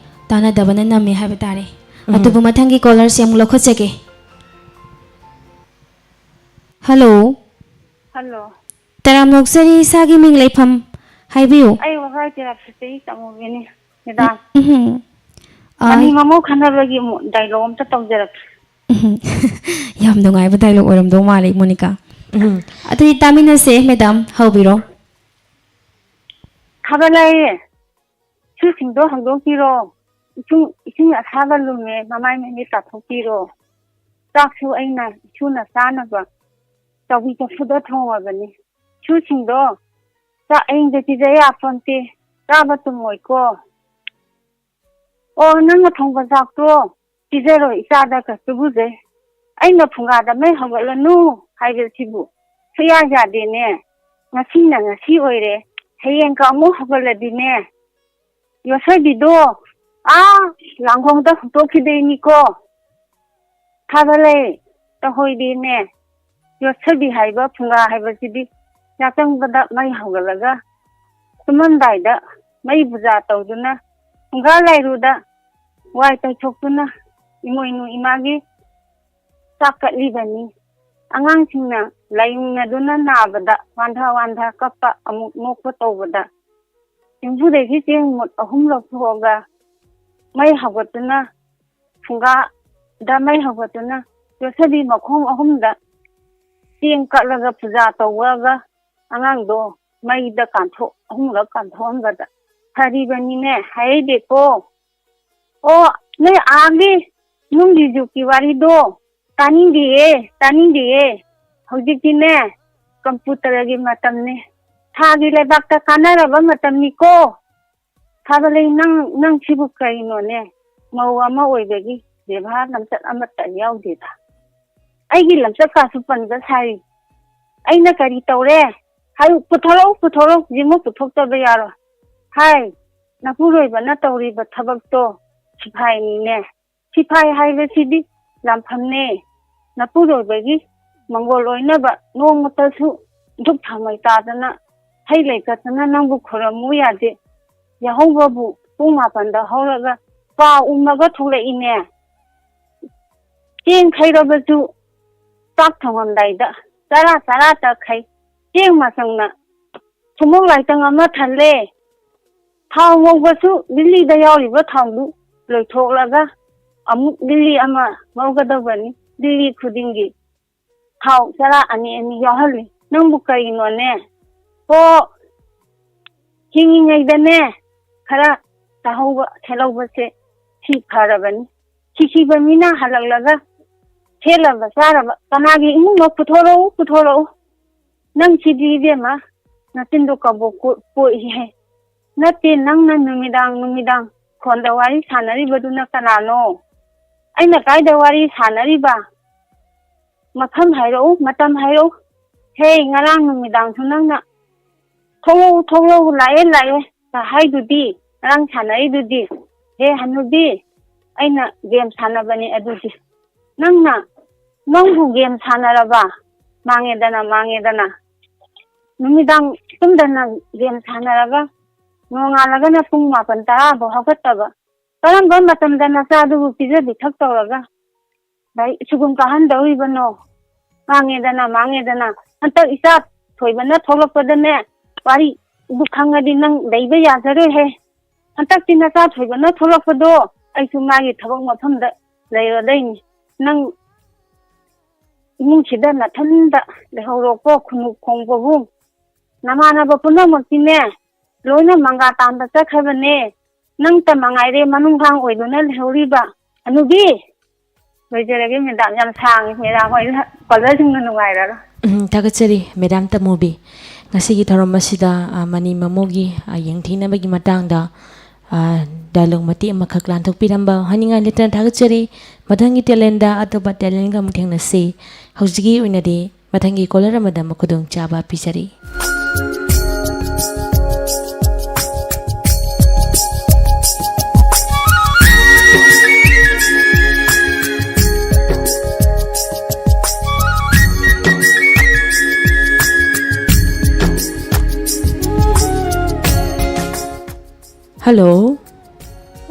ꯇꯥꯟꯅꯗꯕꯅ ꯅꯝꯃꯦ ꯍꯥꯏꯕ ꯇꯥꯔꯦ꯫ ꯎꯝꯍꯨꯝ꯫ ꯑꯗꯨꯕꯨ ꯃꯊꯪꯒꯤ callerꯁꯦ ꯑꯃꯨꯛ ꯂꯧꯈꯠꯆꯒꯦ꯫ ꯍꯜꯂꯣ꯫ ꯍꯜꯂꯣ꯫ ꯇꯔꯥꯝꯅ ꯑꯣꯛꯆꯔꯤ, ꯏꯁꯥꯒꯤ ꯃꯤꯡ ꯂꯩꯐꯝ ꯍꯥꯏꯕꯤꯌꯨ꯫ ꯑꯩ ꯋꯥꯕꯥꯏ ꯇꯦꯔꯥ ꯐꯤꯁꯇꯒꯤ ꯇꯝꯃꯨꯕꯤꯅꯤ, ꯃꯦꯗꯥꯝ꯫ ꯎꯝ꯫ ꯑ, ꯃꯅꯤ ꯃꯃꯧ ꯈꯟꯅꯕꯒꯤ ꯃꯨ-, ꯗꯥꯏꯂꯣꯛ ꯑꯝꯇ ꯇꯧꯖꯔꯛꯀꯦ꯫ ꯎꯝ꯫ ꯌꯥꯝ ꯅꯨꯡꯉꯥꯏꯕ ꯗꯥꯏꯂꯣꯛ ꯑꯣꯏꯔꯝꯗꯧ ꯃꯥꯜꯂꯦ, ꯃꯣꯅꯤꯀꯥ꯫ ꯎꯝ꯫ ꯑꯗꯨꯗꯤ ꯇꯥꯃꯤꯟꯅꯁꯦ, ꯃꯦꯗꯥꯝ, ꯍꯧꯕꯤꯔꯣ꯫ ꯈꯥꯕ ꯂꯩ, ꯁꯨꯁꯤꯡꯗꯣ ꯍꯧꯗꯣꯛꯄꯤꯔꯣ꯫ ꯏꯁꯤꯡ, ꯏꯁꯤꯡ ꯑꯁꯥꯕ ꯂꯨꯝꯃꯦ, ꯃꯃꯥꯏ ꯃꯃꯤꯠ ꯇꯥꯊꯣꯛꯄꯤꯔꯣ꯫ ꯆꯥꯛꯁꯨ ꯑꯩꯅ ꯏꯁꯨꯅ ꯆꯥꯅꯕ ꯆꯧꯕꯤ ꯆꯐꯨꯗ ꯊꯣꯡꯉꯕꯅꯤ꯫ ꯁꯨꯁꯤꯡꯗꯣ ꯆꯥꯛ ꯑꯌꯤꯡꯕ ꯄꯤꯖ ꯌꯥꯄꯣꯟꯇꯦ, ꯆꯥꯕ ꯇꯨꯝꯃꯣꯏꯀꯣ꯫ ꯑꯣ, ꯅꯪꯅ ꯊꯣꯡꯕ ꯆꯥꯛꯇꯣ ꯄꯤꯖꯔꯣ ꯏꯆꯥꯗ ꯀꯆꯨꯕꯨꯖꯩ꯫ ꯑꯩꯅ ꯐꯨꯡꯒꯥꯗ ꯃꯩ ꯍꯧꯒꯠꯂꯅꯨ ꯍꯥꯏꯕꯁꯤꯕꯨ ꯁꯨꯌꯥ ꯌꯥꯗꯦꯅꯦ꯫ ꯉꯁꯤꯅ ꯉꯁꯤ ꯑꯣꯏꯔꯦ, ꯍꯌꯦꯡꯒ ꯑꯃꯨꯛ ꯍꯧꯒꯠꯂꯗꯤꯅꯦ, ꯌꯣꯠꯁꯕꯤꯗꯣ ꯑꯥ ꯂꯥꯡꯒꯣꯡꯗ ꯍꯨꯟꯇꯣꯛꯈꯤꯗꯣꯏꯅꯤꯀꯣ꯫ ꯊꯥꯕ ꯂꯩ, ꯇꯧꯍꯣꯏꯗꯦꯅꯦ꯫ ꯌꯣꯠꯁꯕꯤ ꯍꯥꯏꯕ ꯐꯨꯡꯒꯥ ꯍꯥꯏꯕꯁꯤꯗꯤ ꯌꯥꯆꯪꯕꯗ ꯃꯩ ꯍꯧꯒꯠꯂꯒ ꯇꯨꯝꯃꯝꯗꯥꯏꯗ ꯃꯩ ꯄꯨꯖꯥ ꯇꯧꯗꯨꯅ ꯐꯨꯡꯒꯥ ꯂꯥꯏꯔꯨꯗ ꯋꯥꯏ ꯇꯩꯊꯣꯛꯇꯨꯅ ꯏꯃꯣꯏꯅꯨ ꯏꯃꯥꯒꯤ ꯆꯥꯛ ꯀꯠꯂꯤꯕꯅꯤ꯫ ꯑꯉꯥꯡꯁꯤꯡꯅ ꯂꯥꯏꯅꯤꯡꯅꯗꯨꯅ ꯅꯥꯕꯗ ꯋꯥꯟꯊ ꯋꯥꯟꯊ ꯀꯞꯄ ꯑꯃꯨꯛ ꯅꯣꯛꯄ ꯇꯧꯕꯗ ꯌꯨꯝꯕꯨꯗꯒꯤ ꯆꯦꯡ ꯃꯨꯠ ꯑꯍꯨꯝ ꯂꯧꯊꯣꯛꯑꯒ ꯃꯩ ꯍꯧꯒꯠꯇꯨꯅ ꯐꯨꯡꯒꯥꯗ ꯃꯩ ꯍꯧꯒꯠꯇꯨꯅ ꯌꯣꯠꯁꯕꯤ ꯃꯈꯣꯡ ꯑꯍꯨꯝꯗ ꯆꯦꯡ ꯀꯠꯂꯒ ꯄꯨꯖꯥ ꯇꯧꯔꯒ ꯑꯉꯥꯡꯗꯣ ꯃꯩꯗ ꯀꯥꯟꯊꯣꯛ-, ꯑꯍꯨꯝꯂꯛ ꯀꯥꯟꯊꯣꯛꯍꯟꯕꯗ ꯐꯔꯤꯕꯅꯤꯅꯦ ꯍꯥꯏꯔꯩꯗꯦꯀꯣ꯫ ꯑꯣ, ꯅꯣꯏ ꯑꯥꯒꯤ ꯅꯨꯡꯒꯤ ꯖꯨꯛꯀꯤ ꯋꯥꯔꯤꯗꯣ ꯇꯥꯅꯤꯡꯗꯤꯌꯦ, ꯇꯥꯅꯤꯡꯗꯤꯌꯦ꯫ ꯍꯧꯖꯤꯛꯇꯤꯅꯦ ꯀꯝꯄꯨꯇꯔꯒꯤ ꯃꯇꯝꯅꯤ, ꯊꯥꯒꯤ ꯂꯩꯕꯥꯛꯇ ꯀꯥꯟꯅꯔꯕ ꯃꯇꯝꯅꯤꯀꯣ꯫ ꯊꯥꯕꯂꯩ, ꯅꯪ, ꯅꯪ ꯁꯤꯕꯨ ꯀꯩꯅꯣꯅꯦ? ꯃꯧ ꯑꯃ ꯑꯣꯏꯕꯒꯤ ꯕꯦꯕꯥꯔ ꯂꯝꯆꯠ ꯑꯃꯠꯇ ꯌꯥꯎꯗꯦꯗ꯫ ꯑꯩꯒꯤ ꯂꯝꯆꯠꯀꯥꯁꯨ ꯄꯟꯕ ꯁꯥꯔꯤ꯫ ꯑꯩꯅ ꯀꯔꯤ ꯇꯧꯔꯦ? ꯍꯥꯏꯌꯨ, ꯄꯨꯊꯣꯔꯛꯎ, ꯄꯨꯊꯣꯔꯛꯎ, ꯍꯧꯖꯤꯛꯃꯛ ꯄꯨꯊꯣꯛꯇꯕ ꯌꯥꯔꯣꯏ꯫ ꯍꯥꯏ, ꯅꯄꯨꯔꯣꯏꯕꯅ ꯇꯧꯔꯤꯕ ꯊꯕꯛꯇꯣ ꯁꯤꯐꯥꯏꯅꯤꯅꯦ꯫ ꯁꯤꯐꯥꯏ ꯍꯥꯏꯕꯁꯤꯗꯤ ꯂꯥꯟꯐꯝꯅꯦ꯫ ꯅꯄꯨꯔꯣꯏꯕꯒꯤ ꯃꯪꯒꯣꯜ ꯑꯣꯏꯅꯕ ꯅꯣꯡꯃꯇꯁꯨ ꯙꯨꯞ ꯊꯥꯎꯃꯩ ꯇꯥꯗꯅ ꯍꯩ ꯂꯩ ꯀꯠꯇꯅ ꯅꯪꯕꯨ ꯈꯨꯔꯨꯝꯃꯨ ꯌꯥꯗꯦ꯫ ꯌꯥꯍꯧꯕꯕꯨ ꯄꯨꯡ ꯃꯥꯄꯟꯗ ꯍꯧꯔꯒ ꯀꯥ ꯎꯝꯃꯒ ꯊꯣꯛꯂꯛꯏꯅꯦ꯫ ꯆꯦꯡ ꯈꯩꯔꯕꯁꯨ ꯆꯥꯛ ꯊꯣꯡꯉꯝꯗꯥꯏꯗ ꯆꯔꯥ ꯆꯔꯥ ꯇꯛꯈꯩ꯫ ꯆꯦꯡ ꯃꯁꯪꯅ ꯊꯨꯝꯃꯣꯛ ꯂꯥꯏꯇꯪ ꯑꯃ ꯊꯜꯂꯦ꯫ ꯊꯥꯎ ꯉꯧꯕꯁꯨ ꯂꯤꯛꯂꯤꯗ ꯌꯥꯎꯔꯤꯕ ꯊꯥꯎꯗꯨ ꯂꯣꯏꯊꯣꯛꯂꯒ ꯑꯃꯨꯛ ꯂꯤꯛꯂꯤ ꯑꯃ ꯉꯧꯒꯗꯧꯕꯅꯤ꯫ ꯂꯤꯛꯂꯤ ꯈꯨꯗꯤꯡꯒꯤ ꯊꯥꯎ ꯆꯔꯥ ꯑꯅꯤ ꯑꯅꯤ ꯌꯥꯎꯍꯜꯂꯤ꯫ ꯅꯪꯕꯨ ꯀꯔꯤꯅꯣꯅꯦ? ꯍꯣ, ꯍꯤꯡꯉꯤꯉꯩꯗꯅꯦ ꯈꯔ ꯆꯥꯍꯧꯕ ꯁꯦꯠꯍꯧꯕꯁꯦ ꯁꯤ ꯐꯔꯕꯅꯤ꯫ ꯁꯤꯈꯤꯕ ꯃꯤꯅ ꯍꯜꯂꯛꯂꯒ ꯁꯦꯠꯂꯕ ꯆꯥꯔꯕ ꯀꯅꯥꯒꯤ ꯏꯃꯨꯡꯅꯣ? ꯄꯨꯊꯣꯔꯛꯎ, ꯄꯨꯊꯣꯔꯛꯎ꯫ ꯅꯪ ꯁꯤꯗꯤ ꯏꯕꯦꯝꯃ, ꯅꯆꯤꯟꯗꯣ ꯀꯕꯣꯛ ꯀꯣ-, ꯄꯣꯛꯏꯍꯦ꯫ ꯅꯠꯇꯦ, ꯅꯪꯅ ꯅꯨꯃꯤꯗꯥꯡ ꯅꯨꯃꯤꯗꯥꯡ ꯐꯣꯟꯗ ꯋꯥꯔꯤ ꯁꯥꯟꯅꯔꯤꯕꯗꯨꯅ ꯀꯅꯥꯅꯣ? ꯑꯩꯅ ꯀꯥꯏꯗ ꯋꯥꯔꯤ ꯁꯥꯟꯅꯔꯤꯕ? ꯃꯐꯝ ꯍꯥꯏꯔꯛꯎ, ꯃꯇꯝ ꯍꯥꯏꯔꯛꯎ꯫ ꯍꯦ, ꯉꯔꯥꯡ ꯅꯨꯃꯤꯗꯥꯡꯁꯨ ꯅꯪꯅ "ꯊꯣꯛꯂꯛꯎ, ꯊꯣꯛꯂꯛꯎ, ꯂꯥꯛꯑꯦ, ꯂꯥꯛꯑꯦ" ꯀ ꯍꯥꯏꯗꯨꯗꯤ, ꯉꯔꯥꯡ ꯁꯥꯟꯅꯔꯤꯗꯨꯗꯤ꯫ "ꯍꯦ ꯍꯅꯨꯕꯤ, ꯑꯩꯅ ꯒꯦꯝ ꯁꯥꯟꯅꯕꯅꯤ" ꯑꯗꯨꯗꯤ꯫ ꯅꯪꯅ, ꯅꯪꯕꯨ ꯒꯦꯝ ꯁꯥꯟꯅꯔꯕ? ꯃꯥꯡꯉꯦꯗꯅ, ꯃꯥꯡꯉꯦꯗꯅ꯫ ꯅꯨꯃꯤꯗꯥꯡ ꯇꯨꯝꯗꯅ ꯒꯦꯝ ꯁꯥꯟꯅꯔꯒ ꯅꯣꯡꯉꯥꯜꯂꯒꯅ ꯄꯨꯡ ꯃꯥꯄꯟ ꯇꯔꯥ ꯐꯥꯎ ꯍꯧꯒꯠꯇꯕ꯫ ꯀꯔꯝꯕ ꯃꯇꯝꯗ ꯅꯆꯥꯗꯨꯕꯨ ꯄꯤꯖ ꯄꯤꯊꯛ ꯇꯧꯔꯒ ꯂꯥꯏꯔꯤꯛ ꯁꯨꯒꯨꯝ ꯀꯥꯍꯟꯗꯧꯔꯤꯕꯅꯣ? ꯃꯥꯡꯉꯦꯗꯅ, ꯃꯥꯡꯉꯦꯗꯅ꯫ ꯍꯟꯇꯛ ꯏꯆꯥ ꯊꯣꯏꯕꯅ ꯊꯣꯛꯂꯛꯄꯗꯅꯦ, ꯋꯥꯔꯤꯗꯨ ꯈꯪꯉꯗꯤ ꯅꯪ ꯂꯩꯕ ꯌꯥꯖꯔꯣꯏꯍꯦ꯫ ꯍꯟꯇꯛꯇꯤ ꯅꯆꯥ ꯊꯣꯏꯕꯅ ꯊꯣꯛꯂꯛꯄꯗꯣ ꯑꯩꯁꯨ ꯃꯥꯒꯤ ꯊꯕꯛ ꯃꯐꯝꯗ ꯂꯩꯔꯗꯣꯏꯅꯤ꯫ ꯅꯪ ꯏꯃꯨꯡꯁꯤꯗ ꯅꯊꯟꯗ ꯂꯩꯍꯧꯔꯣꯀꯣ, ꯈꯨꯅꯨ ꯈꯣꯡꯕꯕꯨ꯫ ꯅꯃꯥꯟꯅꯕ ꯄꯨꯝꯅꯃꯛꯇꯤꯅꯦ, ꯂꯣꯏꯅ ꯃꯪꯒꯥ ꯇꯥꯟꯕ ꯆꯠꯈ꯭ꯔꯕꯅꯦ꯫ ꯅꯪꯇ ꯃꯉꯥꯏꯔꯦ ꯃꯅꯨꯡ ꯍꯥꯡ ꯑꯣꯏꯗꯨꯅ ꯂꯩꯍꯧꯔꯤꯕ꯫ ꯍꯅꯨꯕꯤ, ꯂꯣꯏꯖꯔꯒꯦ ꯃꯦꯗꯥꯝ, ꯌꯥꯝ ꯁꯥꯡꯉꯤ꯫ ꯃꯦꯗꯥꯝ ꯍꯣꯏ ꯀꯣꯂꯔꯁꯤꯡꯅ ꯅꯨꯡꯉꯥꯏꯔꯔꯣꯏ꯫ ꯎꯝ, ꯊꯥꯒꯠꯆꯔꯤ ꯃꯦꯗꯥꯝ ꯇꯃꯨꯕꯤ꯫ ꯉꯁꯤꯒꯤ ꯊꯧꯔꯝ ꯑꯁꯤꯗ, ꯑ, ꯃꯅꯤ ꯃꯃꯣꯒꯤ, ꯑ, ꯌꯦꯡꯊꯤꯅꯕꯒꯤ ꯃꯇꯥꯡꯗ, ꯑ, ꯗꯥꯏꯂꯣꯒ ꯃꯇꯦꯛ ꯑꯃꯈꯛ ꯂꯥꯟꯊꯣꯛꯄꯤꯔꯝꯕ ꯍꯥꯏꯅꯤꯡꯉꯥꯏ ꯂꯩꯇꯅ ꯊꯥꯒꯠꯆꯔꯤ꯫ ꯃꯊꯪꯒꯤ ꯇꯦꯂꯦꯟꯗ ꯑꯇꯣꯞꯄ ꯇꯦꯂꯦꯟꯒ ꯑꯃꯨꯛ ꯊꯦꯡꯅꯁꯤ꯫ ꯍꯧꯖꯤꯛꯀꯤ ꯑꯣꯏꯅꯗꯤ ꯃꯊꯪꯒꯤ ꯀꯣꯂꯔ ꯑꯃꯗ ꯑꯃꯨꯛ ꯈꯨꯗꯣꯡꯆꯥꯕ ꯄꯤꯖꯔꯤ꯫ Hello.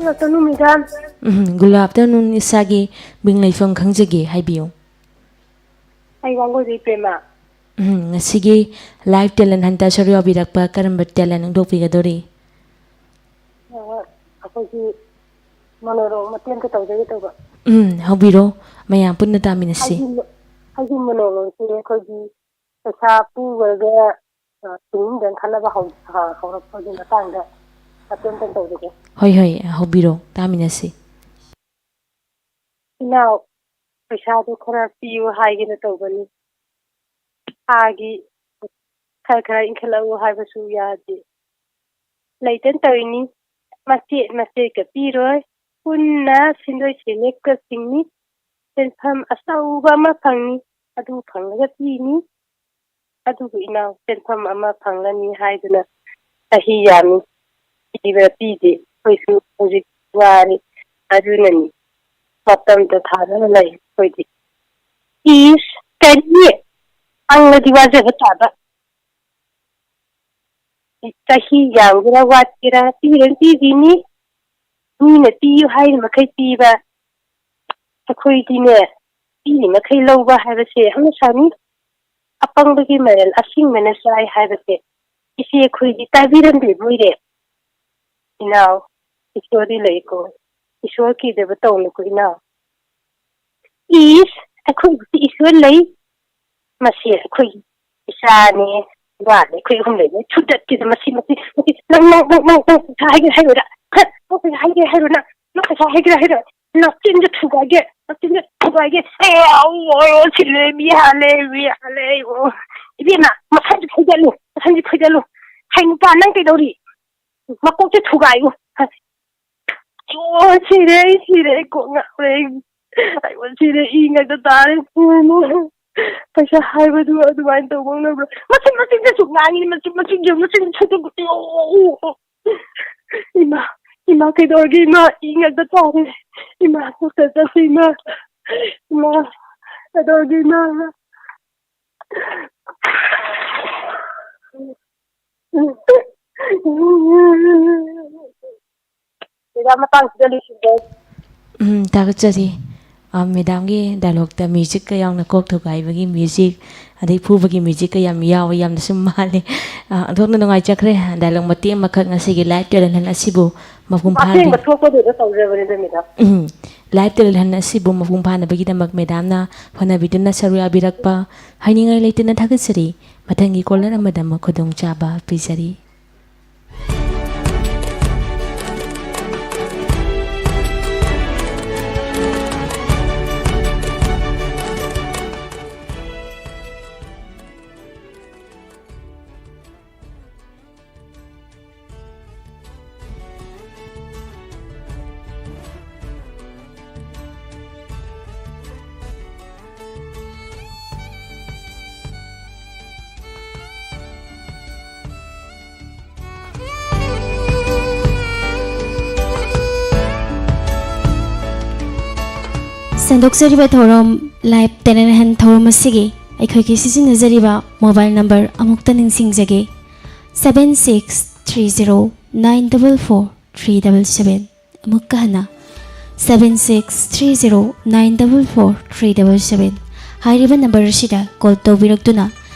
Good afternoon, madam. ꯎꯝ, good afternoon, ꯏꯁꯥꯒꯤ ꯃꯤꯡ ꯂꯩꯐꯝ ꯈꯪꯖꯒꯦ, ꯍꯥꯏꯕꯤꯌꯨ꯫ ꯑꯩ ꯋꯥꯡꯒꯣꯏꯗꯩ ꯄꯦꯃ꯫ ꯎꯝ, ꯉꯁꯤꯒꯤ Live Talent Hunt ꯁꯔꯨꯛ ꯌꯥꯕꯤꯔꯛꯄ ꯀꯔꯝꯕ talent ꯍꯣꯡꯗꯣꯛꯄꯤꯒꯗꯧꯔꯤ? ꯑ, ꯑꯩꯈꯣꯏꯒꯤ monologue ꯃꯇꯦꯛ ꯑꯝꯇ ꯇꯧꯖꯒꯦ ꯇꯧꯕ꯫ ꯎꯝ, ꯍꯧꯕꯤꯔꯣ, ꯃꯌꯥꯝ ꯄꯨꯟꯅ ꯇꯥꯃꯤꯟꯅꯁꯤ꯫ ꯑꯩꯒꯤ, ꯑꯩꯒꯤ monologueꯁꯦ ꯑꯩꯈꯣꯏꯒꯤ ꯄꯩꯁꯥ ꯄꯨꯈ꯭ꯔꯒ, ꯑ, ꯇꯨꯡꯗ ꯈꯟꯅꯕ ꯍꯧ-, ꯑ, ꯍꯧꯔꯛꯄꯒꯤ ꯃꯇꯥꯡꯗ ꯃꯇꯦꯛ ꯑꯝꯇ ꯇꯧꯖꯒꯦ꯫ ꯍꯣꯏ, ꯍꯣꯏ, ꯍꯧꯕꯤꯔꯣ, ꯇꯥꯃꯤꯟꯅꯁꯤ꯫ ꯏꯅꯥꯎ, ꯄꯩꯁꯥꯗꯣ ꯈꯔ ꯄꯤꯌꯨ ꯍꯥꯏꯒꯦꯅ ꯇꯧꯕꯅꯤ꯫ ꯊꯥꯒꯤ ꯈꯔ ꯈꯔ ꯏꯟꯈꯠꯂꯛꯎ ꯍꯥꯏꯕꯁꯨ ꯌꯥꯗꯦ꯫ ꯂꯩꯇꯅ ꯇꯧꯔꯤꯅꯤ, ꯃꯆꯦꯠ ꯃꯆꯦꯠꯀ ꯄꯤꯔꯣꯏ꯫ ꯄꯨꯟꯅ ꯁꯦꯟꯗꯣꯏ ꯁꯦꯟꯅꯦꯛꯀ ꯆꯤꯡꯅꯤ꯫ ꯁꯦꯟꯐꯝ ꯑꯆꯧꯕ ꯑꯃ ꯐꯪꯅꯤ, ꯑꯗꯨ ꯐꯪꯂꯒ ꯄꯤꯅꯤ꯫ ꯑꯗꯨꯕꯨ ꯏꯅꯥꯎ, ꯁꯦꯟꯐꯝ ꯑꯃ ꯐꯪꯂꯅꯤ ꯍꯥꯏꯗꯨꯅ ꯆꯍꯤ ꯌꯥꯝꯃꯤ, ꯄꯤꯕ ꯄꯤꯗꯦ꯫ ꯑꯩꯈꯣꯏꯁꯨ ꯍꯧꯖꯤꯛ ꯋꯥꯔꯤ, ꯑꯗꯨꯅꯅꯤ ꯃꯇꯝꯗ ꯊꯥꯗꯅ ꯂꯩ ꯑꯩꯈꯣꯏꯗꯤ꯫ ꯏꯁ, ꯀꯔꯤ? ꯐꯪꯂꯗꯤ ꯋꯥꯖꯕ ꯇꯥꯕ꯫ ꯆꯍꯤ ꯌꯥꯝꯒꯦꯔꯥ ꯋꯥꯠꯀꯦꯔꯥ ꯄꯤꯔꯅꯤ, ꯄꯤꯕꯤꯅꯤ꯫ ꯃꯤꯅ ꯄꯤꯌꯨ ꯍꯥꯏꯔꯤ ꯃꯈꯩ ꯄꯤꯕ꯫ ꯑꯩꯈꯣꯏꯗꯤꯅꯦ, ꯄꯤꯔꯤ ꯃꯈꯩ ꯂꯧꯕ ꯍꯥꯏꯕꯁꯦ ꯍꯧꯅꯁꯥꯅꯤ꯫ ꯑꯄꯪꯕꯒꯤ ꯃꯔꯜ ꯑꯁꯤꯡꯕꯅ ꯆꯥꯏ ꯍꯥꯏꯕꯁꯦ ꯏꯆꯦ ꯑꯩꯈꯣꯏꯗꯤ ꯇꯥꯕꯤꯔꯝꯗ꯭ꯔꯤꯕ ꯑꯣꯏꯔꯦ꯫ ꯏꯅꯥꯎ, ꯏꯁꯣꯔꯗꯤ ꯂꯩꯀꯣ, ꯏꯁꯣꯔ ꯀꯤꯗꯕ ꯇꯧꯅꯨꯀꯣ ꯏꯅꯥꯎ꯫ ꯏꯁ, ꯑꯩꯈꯣꯏꯒꯤꯁꯨ ꯏꯁꯣꯔ ꯂꯩ꯫ ꯃꯁꯤ ꯑꯩꯈꯣꯏꯒꯤ ꯏꯆꯥꯅꯦ, ꯏꯋꯥꯅꯦ, ꯑꯩꯈꯣꯏ ꯑꯍꯨꯝ ꯂꯩꯅꯦ꯫ ꯁꯨꯗꯠꯀꯦꯗ ꯃꯁꯤ, ꯃꯁꯤ, ꯃꯁꯤ, ꯅꯪ, ꯅꯪ, ꯅꯪ, ꯅꯪ, ꯅꯪ ꯄꯩꯁꯥ ꯍꯥꯏꯒꯦ ꯍꯥꯏꯔꯣꯏꯗ? ꯍ? ꯅꯪ ꯄꯩꯁꯥ ꯍꯥꯏꯒꯦ ꯍꯥꯏꯔꯣ ꯅꯪ? ꯅꯪ ꯄꯩꯁꯥ ꯍꯥꯏꯒꯦ ꯍꯥꯏꯔꯣ? ꯅꯆꯤꯟꯗ ꯊꯨꯒꯥꯏꯒꯦ, ꯅꯆꯤꯟꯗ ꯊꯨꯒꯥꯏꯒꯦ꯫ ꯑꯦ, ꯑꯧ, ꯑꯧ, ꯁꯤꯔꯦ, ꯃꯤ ꯍꯥꯜꯂꯦ, ꯃꯤ ꯍꯥꯜꯂꯦ, ꯑꯣ꯫ ꯏꯕꯦꯝꯃ, ꯃꯁꯝꯁꯤ ꯐꯣꯏꯗꯠꯂꯨ, ꯃꯁꯝꯁꯤ ꯐꯣꯏꯗꯠꯂꯨ꯫ ꯍꯩ ꯅꯨꯄꯥ, ꯅꯪ ꯀꯩꯗꯧꯔꯤ? ꯃꯀꯣꯛꯁꯦ ꯊꯨꯒꯥꯏꯌꯨ꯫ ꯑꯣ, ꯁꯤꯔꯦ, ꯑꯩ ꯁꯤꯔꯦ, ꯑꯩ ꯀꯣꯛ ꯉꯥꯎꯔꯦ, ꯑꯩ, ꯑꯩ ꯁꯤꯔꯦ, ꯏ ꯉꯥꯛꯇ ꯇꯥꯔꯦ꯫ ꯄꯩꯁꯥ ꯍꯥꯏꯕꯗꯨ ꯑꯗꯨꯃꯥꯏꯅ ꯇꯧꯕ ꯉꯝꯕ꯭ꯔꯣ? ꯃꯆꯤꯟ, ꯃꯆꯤꯟꯗꯁꯨ ꯉꯥꯡꯉꯤ, ꯃꯆꯤꯟ, ꯃꯆꯤꯟ, ꯃꯆꯤꯟ, ꯃꯆꯤꯟ ꯐꯨꯗꯠꯂꯨ꯫ ꯏꯃꯥ, ꯏꯃꯥ, ꯀꯩꯗꯧꯔꯒꯦ ꯏꯃꯥ? ꯏ ꯉꯥꯛꯇ ꯇꯥꯔꯦ꯫ ꯏꯃꯥ, ꯗꯣꯛꯇꯔ ꯆꯠꯁꯤ ꯏꯃꯥ꯫ ꯏꯃꯥ, ꯀꯩꯗꯧꯔꯒꯦ ꯏꯃꯥ? ꯃꯦꯗꯥꯝ, ꯃꯇꯥꯡꯁꯤꯗ ꯂꯣꯏꯁꯤꯟꯖꯔꯒꯦ꯫ ꯎꯝ, ꯊꯥꯒꯠꯆꯔꯤ꯫ ꯑ, ꯃꯦꯗꯥꯝꯒꯤ ꯗꯥꯏꯂꯣꯛꯇ ꯃ꯭ꯌꯨꯖꯤꯛꯀ ꯌꯥꯎꯅ ꯀꯣꯛ ꯊꯨꯒꯥꯏꯕꯒꯤ ꯃ꯭ꯌꯨꯖꯤꯛ, ꯑꯗꯩ ꯐꯨꯕꯒꯤ ꯃ꯭ꯌꯨꯖꯤꯛꯀ ꯌꯥꯝ ꯌꯥꯎꯋꯦ, ꯌꯥꯝꯅꯁꯨ ꯃꯥꯜꯂꯦ꯫ ꯑ, ꯑꯣꯟꯊꯣꯛꯅ ꯅꯨꯡꯉꯥꯏꯖꯈ꯭ꯔꯦ꯫ ꯗꯥꯏꯂꯣꯛ ꯃꯇꯦꯛ ꯑꯃꯈꯛ ꯉꯁꯤꯒꯤ ꯂꯥꯏꯚ ꯇꯦꯂꯦꯟ ꯍꯟ ꯑꯁꯤꯕꯨ ꯃꯄꯨꯡ ꯐꯥꯍꯟꯕꯤ-, ꯑꯁꯦꯡꯕ ꯊꯣꯛꯄꯗꯨꯗ ꯇꯧꯖꯕꯅꯤꯗ, ꯃꯦꯗꯥꯝ꯫ ꯎꯝ꯫ ꯂꯥꯏꯚ ꯇꯦꯂꯦꯟ ꯍꯟ ꯑꯁꯤꯕꯨ ꯃꯄꯨꯡ ꯐꯥꯅꯕꯒꯤꯗꯃꯛ ꯃꯦꯗꯥꯝꯅ ꯍꯣꯠꯅꯕꯤꯗꯨꯅ ꯁꯔꯨꯛ ꯌꯥꯕꯤꯔꯛꯄ ꯍꯥꯏꯅꯤꯡꯉꯥꯏ ꯂꯩꯇꯅ ꯊꯥꯒꯠꯆꯔꯤ꯫ ꯃꯊꯪꯒꯤ ꯀꯣꯂꯔ ꯑꯃꯗ ꯑꯃꯨꯛ ꯈꯨꯗꯣꯡꯆꯥꯕ ꯄꯤꯖꯔꯤ꯫ ꯁꯟꯗꯣꯛꯆꯔꯤꯕ ꯊꯧꯔꯝ ꯂꯥꯏꯚ ꯇꯦꯂꯦꯟ ꯍꯟ ꯊꯧꯔꯝ ꯑꯁꯤꯒꯤ ꯑꯩꯈꯣꯏꯒꯤ ꯁꯤꯖꯤꯟꯅꯖꯔꯤꯕ ꯃꯣꯕꯥꯏꯜ ꯅꯝꯕꯔ ꯑꯃꯨꯛꯇ ꯅꯤꯡꯁꯤꯡꯖꯒꯦ, seven six three zero nine double four three double seven꯫ ꯑꯃꯨꯛꯀ ꯍꯟꯅ, seven six three zero nine double four three double seven ꯍꯥꯏꯔꯤꯕ ꯅꯝꯕꯔ ꯑꯁꯤꯗ ꯀꯣꯜ ꯇꯧꯕꯤꯔꯛꯇꯨꯅ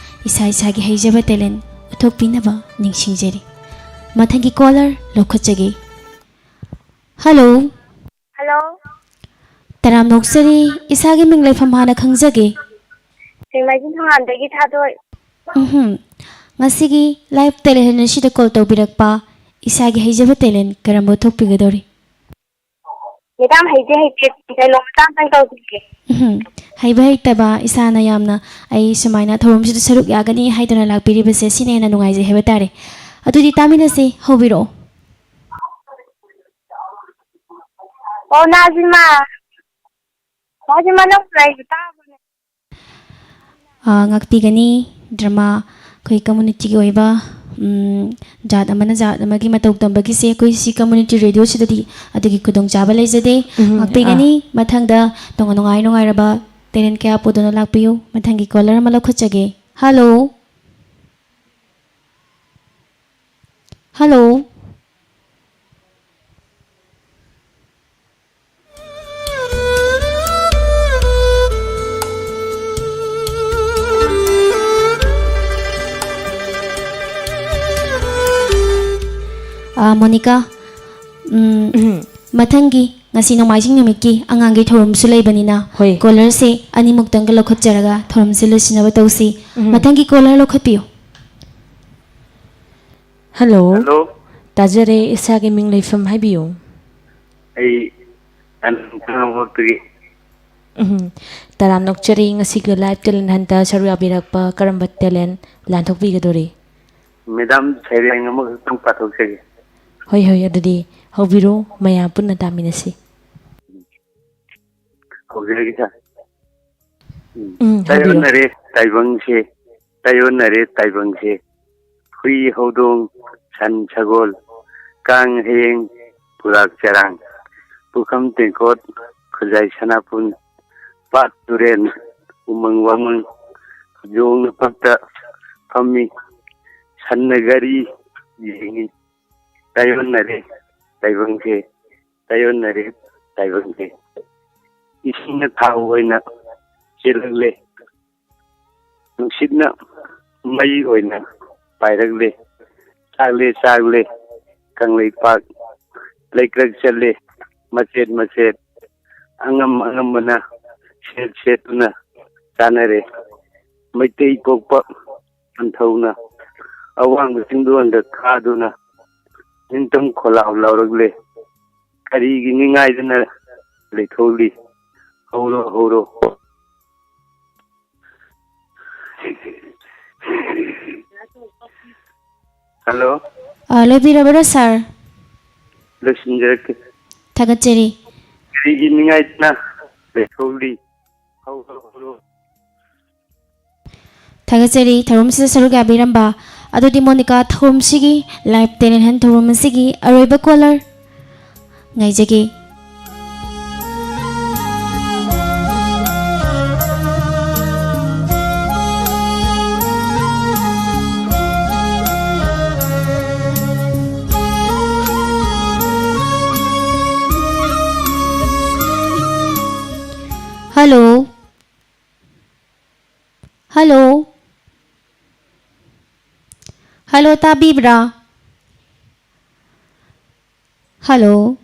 ꯏꯁꯥ ꯏꯁꯥꯒꯤ ꯍꯩꯖꯕ ꯇꯦꯂꯦꯟ ꯎꯠꯊꯣꯛꯄꯤꯅꯕ ꯅꯤꯡꯁꯤꯡꯖꯔꯤ꯫ ꯃꯊꯪꯒꯤ ꯀꯣꯂꯔ ꯂꯧꯈꯠꯆꯒꯦ꯫ ꯍꯜꯂꯣ꯫ ꯍꯜꯂꯣ꯫ ꯇꯔꯥꯝ ꯅꯣꯛꯆꯔꯤ, ꯏꯁꯥꯒꯤ ꯃꯤꯡ ꯂꯩꯐꯝ ꯍꯥꯟꯅ ꯈꯪꯖꯒꯦ꯫ ꯁꯦꯡꯃꯥꯏꯖꯤꯡ ꯊꯣꯡꯉꯥꯟꯗꯒꯤ ꯊꯥꯗꯣꯏ꯫ ꯎꯝꯍꯨꯝ꯫ ꯉꯁꯤꯒꯤ ꯂꯥꯏꯚ ꯇꯦꯂꯦꯟ ꯑꯁꯤꯗ ꯀꯣꯜ ꯇꯧꯕꯤꯔꯛꯄ ꯏꯁꯥꯒꯤ ꯍꯩꯖꯕ ꯇꯦꯂꯦꯟ ꯀꯔꯝꯕ ꯎꯠꯊꯣꯛꯄꯤꯒꯗꯧꯔꯤ? ꯃꯦꯗꯥꯝ, ꯍꯩꯇꯦ, ꯍꯩꯇꯦ, ꯗꯥꯏꯂꯣꯛ ꯃꯆꯥ ꯑꯝꯇꯪ ꯇꯧꯕꯤꯒꯦ꯫ ꯎꯝꯍꯨꯝ꯫ ꯍꯩꯕ ꯍꯩꯇꯕ ꯏꯁꯥꯅ ꯌꯥꯝꯅ ꯑꯩ ꯁꯨꯃꯥꯏꯅ ꯊꯧꯔꯝꯁꯤꯗ ꯁꯔꯨꯛ ꯌꯥꯒꯅꯤ ꯍꯥꯏꯗꯨꯅ ꯂꯥꯛꯄꯤꯔꯤꯕꯁꯦ ꯁꯤꯅ ꯍꯦꯟꯅ ꯅꯨꯡꯉꯥꯏꯖꯩ ꯍꯥꯏꯕ ꯇꯥꯔꯦ꯫ ꯑꯗꯨꯗꯤ ꯇꯥꯃꯤꯟꯅꯁꯤ, ꯍꯧꯕꯤꯔꯛꯑꯣ꯫ ꯑꯣ, ꯅꯥꯖꯤꯃꯥ꯫ ꯅꯥꯖꯤꯃꯥ, ꯅꯪ ꯂꯥꯏꯔꯤꯛ ꯇꯥꯕꯅꯦ꯫ ꯑ, ꯉꯥꯛꯄꯤꯒꯅꯤ꯫ ꯗ꯭ꯔꯃꯥ ꯑꯩꯈꯣꯏ ꯀꯝꯃꯨꯅꯤꯇꯤꯒꯤ ꯑꯣꯏꯕ, ꯎꯝ, ꯖꯥꯠ ꯑꯃꯅ ꯖꯥꯠ ꯑꯃꯒꯤ ꯃꯇꯧ ꯇꯝꯕꯒꯤꯁꯦ ꯑꯩꯈꯣꯏ ꯁꯤ ꯀꯝꯃꯨꯅꯤꯇꯤ ꯔꯦꯗꯤꯑꯣꯁꯤꯗꯗꯤ ꯑꯗꯨꯒꯤ ꯈꯨꯗꯣꯡꯆꯥꯕ ꯂꯩꯖꯗꯦ꯫ ꯎꯝ, ꯉꯥꯛꯄꯤꯒꯅꯤ꯫ ꯑꯥ꯫ ꯃꯊꯪꯗ ꯇꯣꯉꯥꯟ ꯅꯨꯡꯉꯥꯏ ꯅꯨꯡꯉꯥꯏꯔꯕ ꯇꯦꯂꯦꯟ ꯀꯌꯥ ꯄꯨꯗꯨꯅ ꯂꯥꯛꯄꯤꯌꯨ꯫ ꯃꯊꯪꯒꯤ ꯀꯣꯂꯔ ꯑꯃ ꯂꯧꯈꯠꯆꯒꯦ꯫ ꯍꯜꯂꯣ꯫ ꯍꯜꯂꯣ꯫ ꯃꯣꯅꯤꯀꯥ, ꯎꯝ, ꯎꯝ꯫ ꯃꯊꯪꯒꯤ, ꯉꯁꯤ ꯅꯣꯡꯃꯥꯏꯖꯤꯡ ꯅꯨꯃꯤꯠꯀꯤ ꯑꯉꯥꯡꯒꯤ ꯊꯧꯔꯝꯁꯨ ꯂꯩꯕꯅꯤꯅ, ꯍꯣꯏ꯫ ꯀꯣꯂꯔꯁꯦ ꯑꯅꯤꯃꯨꯛꯇꯪꯒ ꯂꯧꯈꯠꯆꯔꯒ ꯊꯧꯔꯝꯁꯦ ꯂꯣꯏꯁꯤꯟꯅꯕ ꯇꯧꯁꯤ꯫ ꯎꯝ꯫ ꯃꯊꯪꯒꯤ ꯀꯣꯂꯔ ꯂꯧꯈꯠꯄꯤꯌꯨ꯫ ꯍꯜꯂꯣ꯫ ꯍꯜꯂꯣ꯫ ꯇꯥꯖꯔꯦ, ꯏꯁꯥꯒꯤ ꯃꯤꯡ ꯂꯩꯐꯝ ꯍꯥꯏꯕꯤꯌꯨ꯫ ꯑꯩ ꯑꯅꯟ ꯈꯥꯉꯕꯣꯛꯇꯒꯤ꯫ ꯎꯝ꯫ ꯇꯔꯥꯝ ꯅꯣꯛꯆꯔꯤ, ꯉꯁꯤꯒꯤ ꯂꯥꯏꯐ ꯇꯦꯂꯦꯟ ꯍꯟꯇ ꯁꯔꯨꯛ ꯌꯥꯕꯤꯔꯛꯄ ꯀꯔꯝꯕ ꯇꯦꯂꯦꯟ ꯂꯥꯟꯊꯣꯛꯄꯤꯒꯗꯧꯔꯤ? ꯃꯦꯗꯥꯝ, ꯁꯩꯔꯦꯡ ꯑꯃꯈꯛꯇꯪ ꯄꯥꯊꯣꯛꯆꯒꯦ꯫ ꯍꯣꯏ, ꯍꯣꯏ, ꯑꯗꯨꯗꯤ ꯍꯧꯕꯤꯔꯣ, ꯃꯌꯥꯝ ꯄꯨꯟꯅ ꯇꯥꯃꯤꯟꯅꯁꯤ꯫ ꯍꯧꯖꯔꯒꯦ, ꯁꯥꯔ꯫ ꯎꯝ, ꯎꯝ, ꯍꯥꯏꯕꯤꯔꯣ꯫ ꯇꯥꯏꯌꯣꯟꯅꯔꯦ ꯇꯥꯏꯕꯪꯁꯦ, ꯇꯥꯏꯌꯣꯟꯅꯔꯦ ꯇꯥꯏꯕꯪꯁꯦ꯫ ꯍꯨꯏ, ꯍꯧꯗꯣꯡ, ꯁꯟ, ꯁꯒꯣꯜ, ꯀꯥꯡ, ꯍꯌꯦꯡ, ꯄꯨꯔꯥꯛ, ꯆꯔꯥꯡ, ꯄꯨꯈꯝ, ꯇꯦꯡꯀꯣꯠ, ꯈꯨꯖꯥꯏ, ꯁꯅꯥꯄꯨꯟ, ꯄꯥꯠ, ꯇꯨꯔꯦꯟ, ꯎꯃꯪ, ꯋꯥꯃꯪ, ꯌꯣꯡꯅ ꯄꯛꯇ ꯐꯝꯃꯤ, ꯁꯟꯅ ꯒꯥꯔꯤ ꯌꯦꯡꯉꯤ꯫ ꯇꯥꯏꯌꯣꯟꯅꯔꯦ ꯇꯥꯏꯕꯪꯁꯦ, ꯇꯥꯏꯌꯣꯟꯅꯔꯦ ꯇꯥꯏꯕꯪꯁꯦ꯫ ꯏꯁꯤꯡꯅ ꯊꯥꯎ ꯑꯣꯏꯅ ꯆꯦꯜꯂꯛꯂꯦ, ꯅꯨꯡꯁꯤꯠꯅ ꯃꯩ ꯑꯣꯏꯅ ꯄꯥꯏꯔꯛꯂꯦ꯫ ꯆꯥꯛꯂꯦ, ꯆꯥꯛꯂꯦ, ꯀꯪꯂꯩꯄꯥꯛ ꯂꯩꯀ꯭ꯔꯛ ꯆꯠꯂꯦ, ꯃꯆꯦꯠ ꯃꯆꯦꯠ, ꯑꯉꯝ ꯑꯉꯝꯕꯅ ꯁꯦꯠ ꯁꯦꯠꯇꯨꯅ ꯆꯥꯅꯔꯦ꯫ ꯃꯩꯇꯩ ꯄꯣꯛꯄ ꯄꯟꯊꯧꯅ ꯑꯋꯥꯡꯕ ꯆꯤꯡꯗꯣꯟꯗ ꯀꯥꯗꯨꯅ ꯅꯤꯡꯇꯝ ꯈꯣꯜꯂꯥꯎ ꯂꯥꯎꯔꯛꯂꯦ꯫ ꯀꯔꯤꯒꯤ ꯅꯤꯡꯉꯥꯏꯗꯅ ꯂꯩꯊꯣꯛꯂꯤ? ꯍꯧꯔꯣ, ꯍꯧꯔꯣ꯫ ꯍꯜꯂꯣ꯫ ꯑ, ꯂꯣꯏꯕꯤꯔꯕꯔꯣ, ꯁꯥꯔ? ꯂꯣꯏꯁꯤꯟꯖꯔꯛꯀꯦ꯫ ꯊꯥꯒꯠꯆꯔꯤ꯫ ꯀꯔꯤꯒꯤ ꯅꯤꯡꯉꯥꯏꯗꯅ ꯂꯩꯊꯣꯛꯂꯤ? ꯍꯧꯔꯣ, ꯍꯧꯔꯣ꯫ ꯊꯥꯒꯠꯆꯔꯤ ꯊꯧꯔꯝꯁꯤꯗ ꯁꯔꯨꯛ ꯌꯥꯕꯤꯔꯝꯕ꯫ ꯑꯗꯨꯗꯤ ꯃꯣꯅꯤꯀꯥ, ꯊꯧꯔꯝꯁꯤꯒꯤ, ꯂꯥꯏꯐ ꯇꯦꯂꯦꯟ ꯍꯟ ꯊꯧꯔꯝ ꯑꯁꯤꯒꯤ ꯑꯔꯣꯏꯕ ꯀꯣꯂꯔ ꯉꯥꯏꯖꯒꯦ꯫ ꯍꯜꯂꯣ꯫ ꯍꯜꯂꯣ꯫ ꯍꯜꯂꯣ, ꯇꯥꯕꯤꯕ꯭ꯔꯥ? Hello.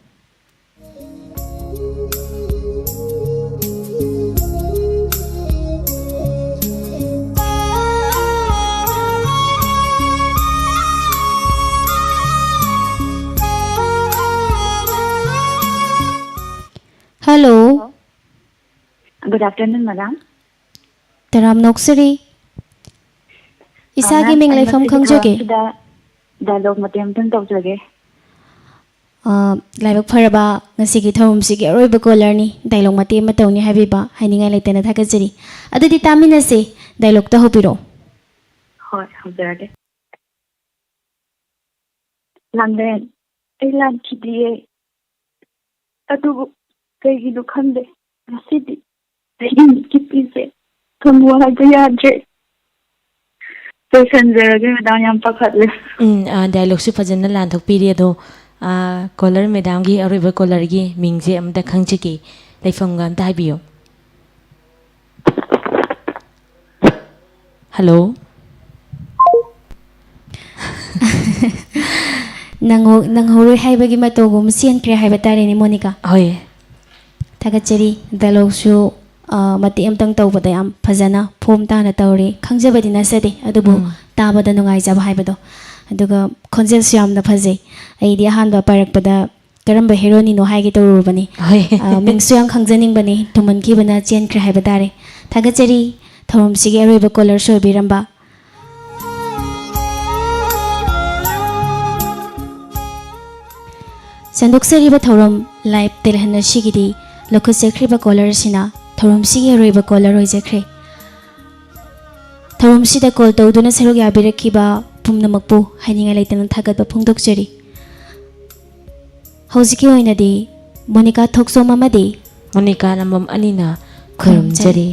Hello. Good afternoon, madam. ꯇꯔꯥꯝꯅ ꯑꯣꯛꯆꯔꯤ꯫ ꯏꯁꯥꯒꯤ ꯃꯦꯝ, ꯃꯤꯡ ꯑꯩ ꯂꯩꯐꯝ ꯉꯁꯤꯒꯤ ꯈꯪꯖꯒꯦ? ꯊꯧꯔꯝꯁꯤꯗ dialogue ꯃꯇꯦꯛ ꯑꯃꯇꯪ ꯇꯧꯖꯒꯦ꯫ ꯑ, ꯂꯥꯏꯕꯛ ꯐꯔꯕ, ꯉꯁꯤꯒꯤ ꯊꯧꯔꯝꯁꯤꯒꯤ ꯑꯔꯣꯏꯕ caller ꯅꯤ, dialogue ꯃꯇꯦꯛ ꯑꯃ ꯇꯧꯅꯤ ꯍꯥꯏꯕꯤꯕ, ꯍꯥꯏꯅꯤꯡꯉꯥꯏ ꯂꯩꯇꯅ ꯊꯥꯒꯠꯆꯔꯤ꯫ ꯑꯗꯨꯗꯤ ꯇꯥꯃꯤꯟꯅꯁꯤ, dialogue ꯇ ꯍꯧꯕꯤꯔꯛꯑꯣ꯫ ꯍꯣꯏ, ꯍꯧꯖꯔꯒꯦ꯫ ꯂꯥꯡꯂꯦꯟ, ꯑꯩ ꯂꯥꯟꯈꯤꯗꯤꯌꯦ꯫ ꯑꯗꯨꯕꯨ ꯀꯩꯒꯤꯅꯣ ꯈꯪꯗꯦ, ꯉꯁꯤꯗꯤ ꯑꯩꯒꯤ ꯃꯤꯠꯀꯤ ꯄꯤꯁꯦ ꯊꯝꯃꯣ ꯍꯥꯏꯕ ꯌꯥꯗ꯭ꯔꯦ꯫ ꯂꯣꯏꯁꯟꯖꯔꯒꯦ, ꯃꯦꯗꯥꯝ, ꯌꯥꯝ ꯄꯥꯈꯠꯂꯦ꯫ ꯎꯝ, ꯑ, dialogue ꯁꯨ ꯐꯖꯅ ꯂꯥꯟꯊꯣꯛꯄꯤꯔꯤ꯫ ꯑꯗꯣ, ꯑ, caller ꯃꯦꯗꯥꯝꯒꯤ ꯑꯔꯣꯏꯕ caller ꯒꯤ ꯃꯤꯡꯁꯦ ꯑꯝꯇ ꯈꯪꯖꯒꯦ, ꯂꯩꯐꯝꯒ ꯑꯝꯇ ꯍꯥꯏꯕꯤꯌꯨ꯫ Hello꯫ ꯅꯪꯍꯧ-, ꯅꯪꯍꯧꯔꯣꯏ ꯍꯥꯏꯕꯒꯤ ꯃꯇꯧꯒꯨꯝ ꯆꯦꯟꯈ꯭ꯔꯦ ꯍꯥꯏꯕ ꯇꯥꯔꯦꯅꯦ, ꯃꯣꯅꯤꯀꯥ꯫ ꯍꯣꯏ꯫ ꯊꯥꯒꯠꯆꯔꯤ꯫ Dialogue ꯁꯨ, ꯑ, ꯃꯇꯦꯛ ꯑꯃꯇꯪ ꯇꯧꯕꯗ ꯌꯥꯝ ꯐꯖꯅ form ꯇꯥꯅ ꯇꯧꯔꯦ꯫ ꯈꯪꯖꯕꯗꯤ ꯅꯠꯆꯗꯦ, ꯑꯗꯨꯕꯨ ꯎꯝ꯫ ꯇꯥꯕꯗ ꯅꯨꯡꯉꯥꯏꯖꯕ ꯍꯥꯏꯕꯗꯣ꯫ ꯑꯗꯨꯒ ꯈꯣꯟꯖꯦꯜꯁꯨ ꯌꯥꯝꯅ ꯐꯖꯩ꯫ ꯑꯩꯗꯤ ꯑꯍꯥꯟꯕ ꯄꯥꯏꯔꯛꯄꯗ ꯀꯔꯝꯕ ꯍꯦꯔꯣꯅꯤꯅꯣ ꯍꯥꯏꯒꯦ ꯇꯧꯔꯨꯔꯕꯅꯤ꯫ ꯍꯣꯏ꯫ ꯑ, ꯃꯤꯡꯁꯨ ꯌꯥꯝ ꯈꯪꯖꯅꯤꯡꯕꯅꯤ, ꯊꯨꯝꯃꯟꯈꯤꯕꯅ ꯆꯦꯟꯈ꯭ꯔꯦ ꯍꯥꯏꯕ ꯇꯥꯔꯦ꯫ ꯊꯥꯒꯠꯆꯔꯤ, ꯊꯧꯔꯝꯁꯤꯒꯤ ꯑꯔꯣꯏꯕ caller ꯁꯨ ꯑꯣꯏꯕꯤꯔꯝꯕ꯫ ꯁꯟꯗꯣꯛꯆꯔꯤꯕ ꯊꯧꯔꯝ live ꯇꯦꯜꯍꯟ ꯑꯁꯤꯒꯤꯗꯤ ꯂꯧꯈꯠꯆꯈ꯭ꯔꯤꯕ caller ꯁꯤꯅ ꯊꯧꯔꯝꯁꯤꯒꯤ ꯑꯔꯣꯏꯕ caller ꯑꯣꯏꯖꯈ꯭ꯔꯦ꯫ ꯊꯧꯔꯝꯁꯤꯗ call ꯇꯧꯗꯨꯅ ꯁꯔꯨꯛ ꯌꯥꯕꯤꯔꯛꯈꯤꯕ ꯄꯨꯝꯅꯃꯛꯄꯨ ꯍꯥꯏꯅꯤꯡꯉꯥꯏ ꯂꯩꯇꯅ ꯊꯥꯒꯠꯄ ꯐꯣꯡꯗꯣꯛꯆꯔꯤ꯫ ꯍꯧꯖꯤꯛꯀꯤ ꯑꯣꯏꯅꯗꯤ ꯃꯣꯅꯤꯀꯥ ꯊꯣꯛꯆꯣꯝ ꯑꯃꯗꯤ ꯃꯣꯅꯤꯀꯥ ꯅꯝꯕꯝ ꯑꯅꯤꯅ ꯈꯨꯔꯨꯝꯖꯔꯤ꯫ ꯈꯨꯔꯨꯝꯖꯔꯤ꯫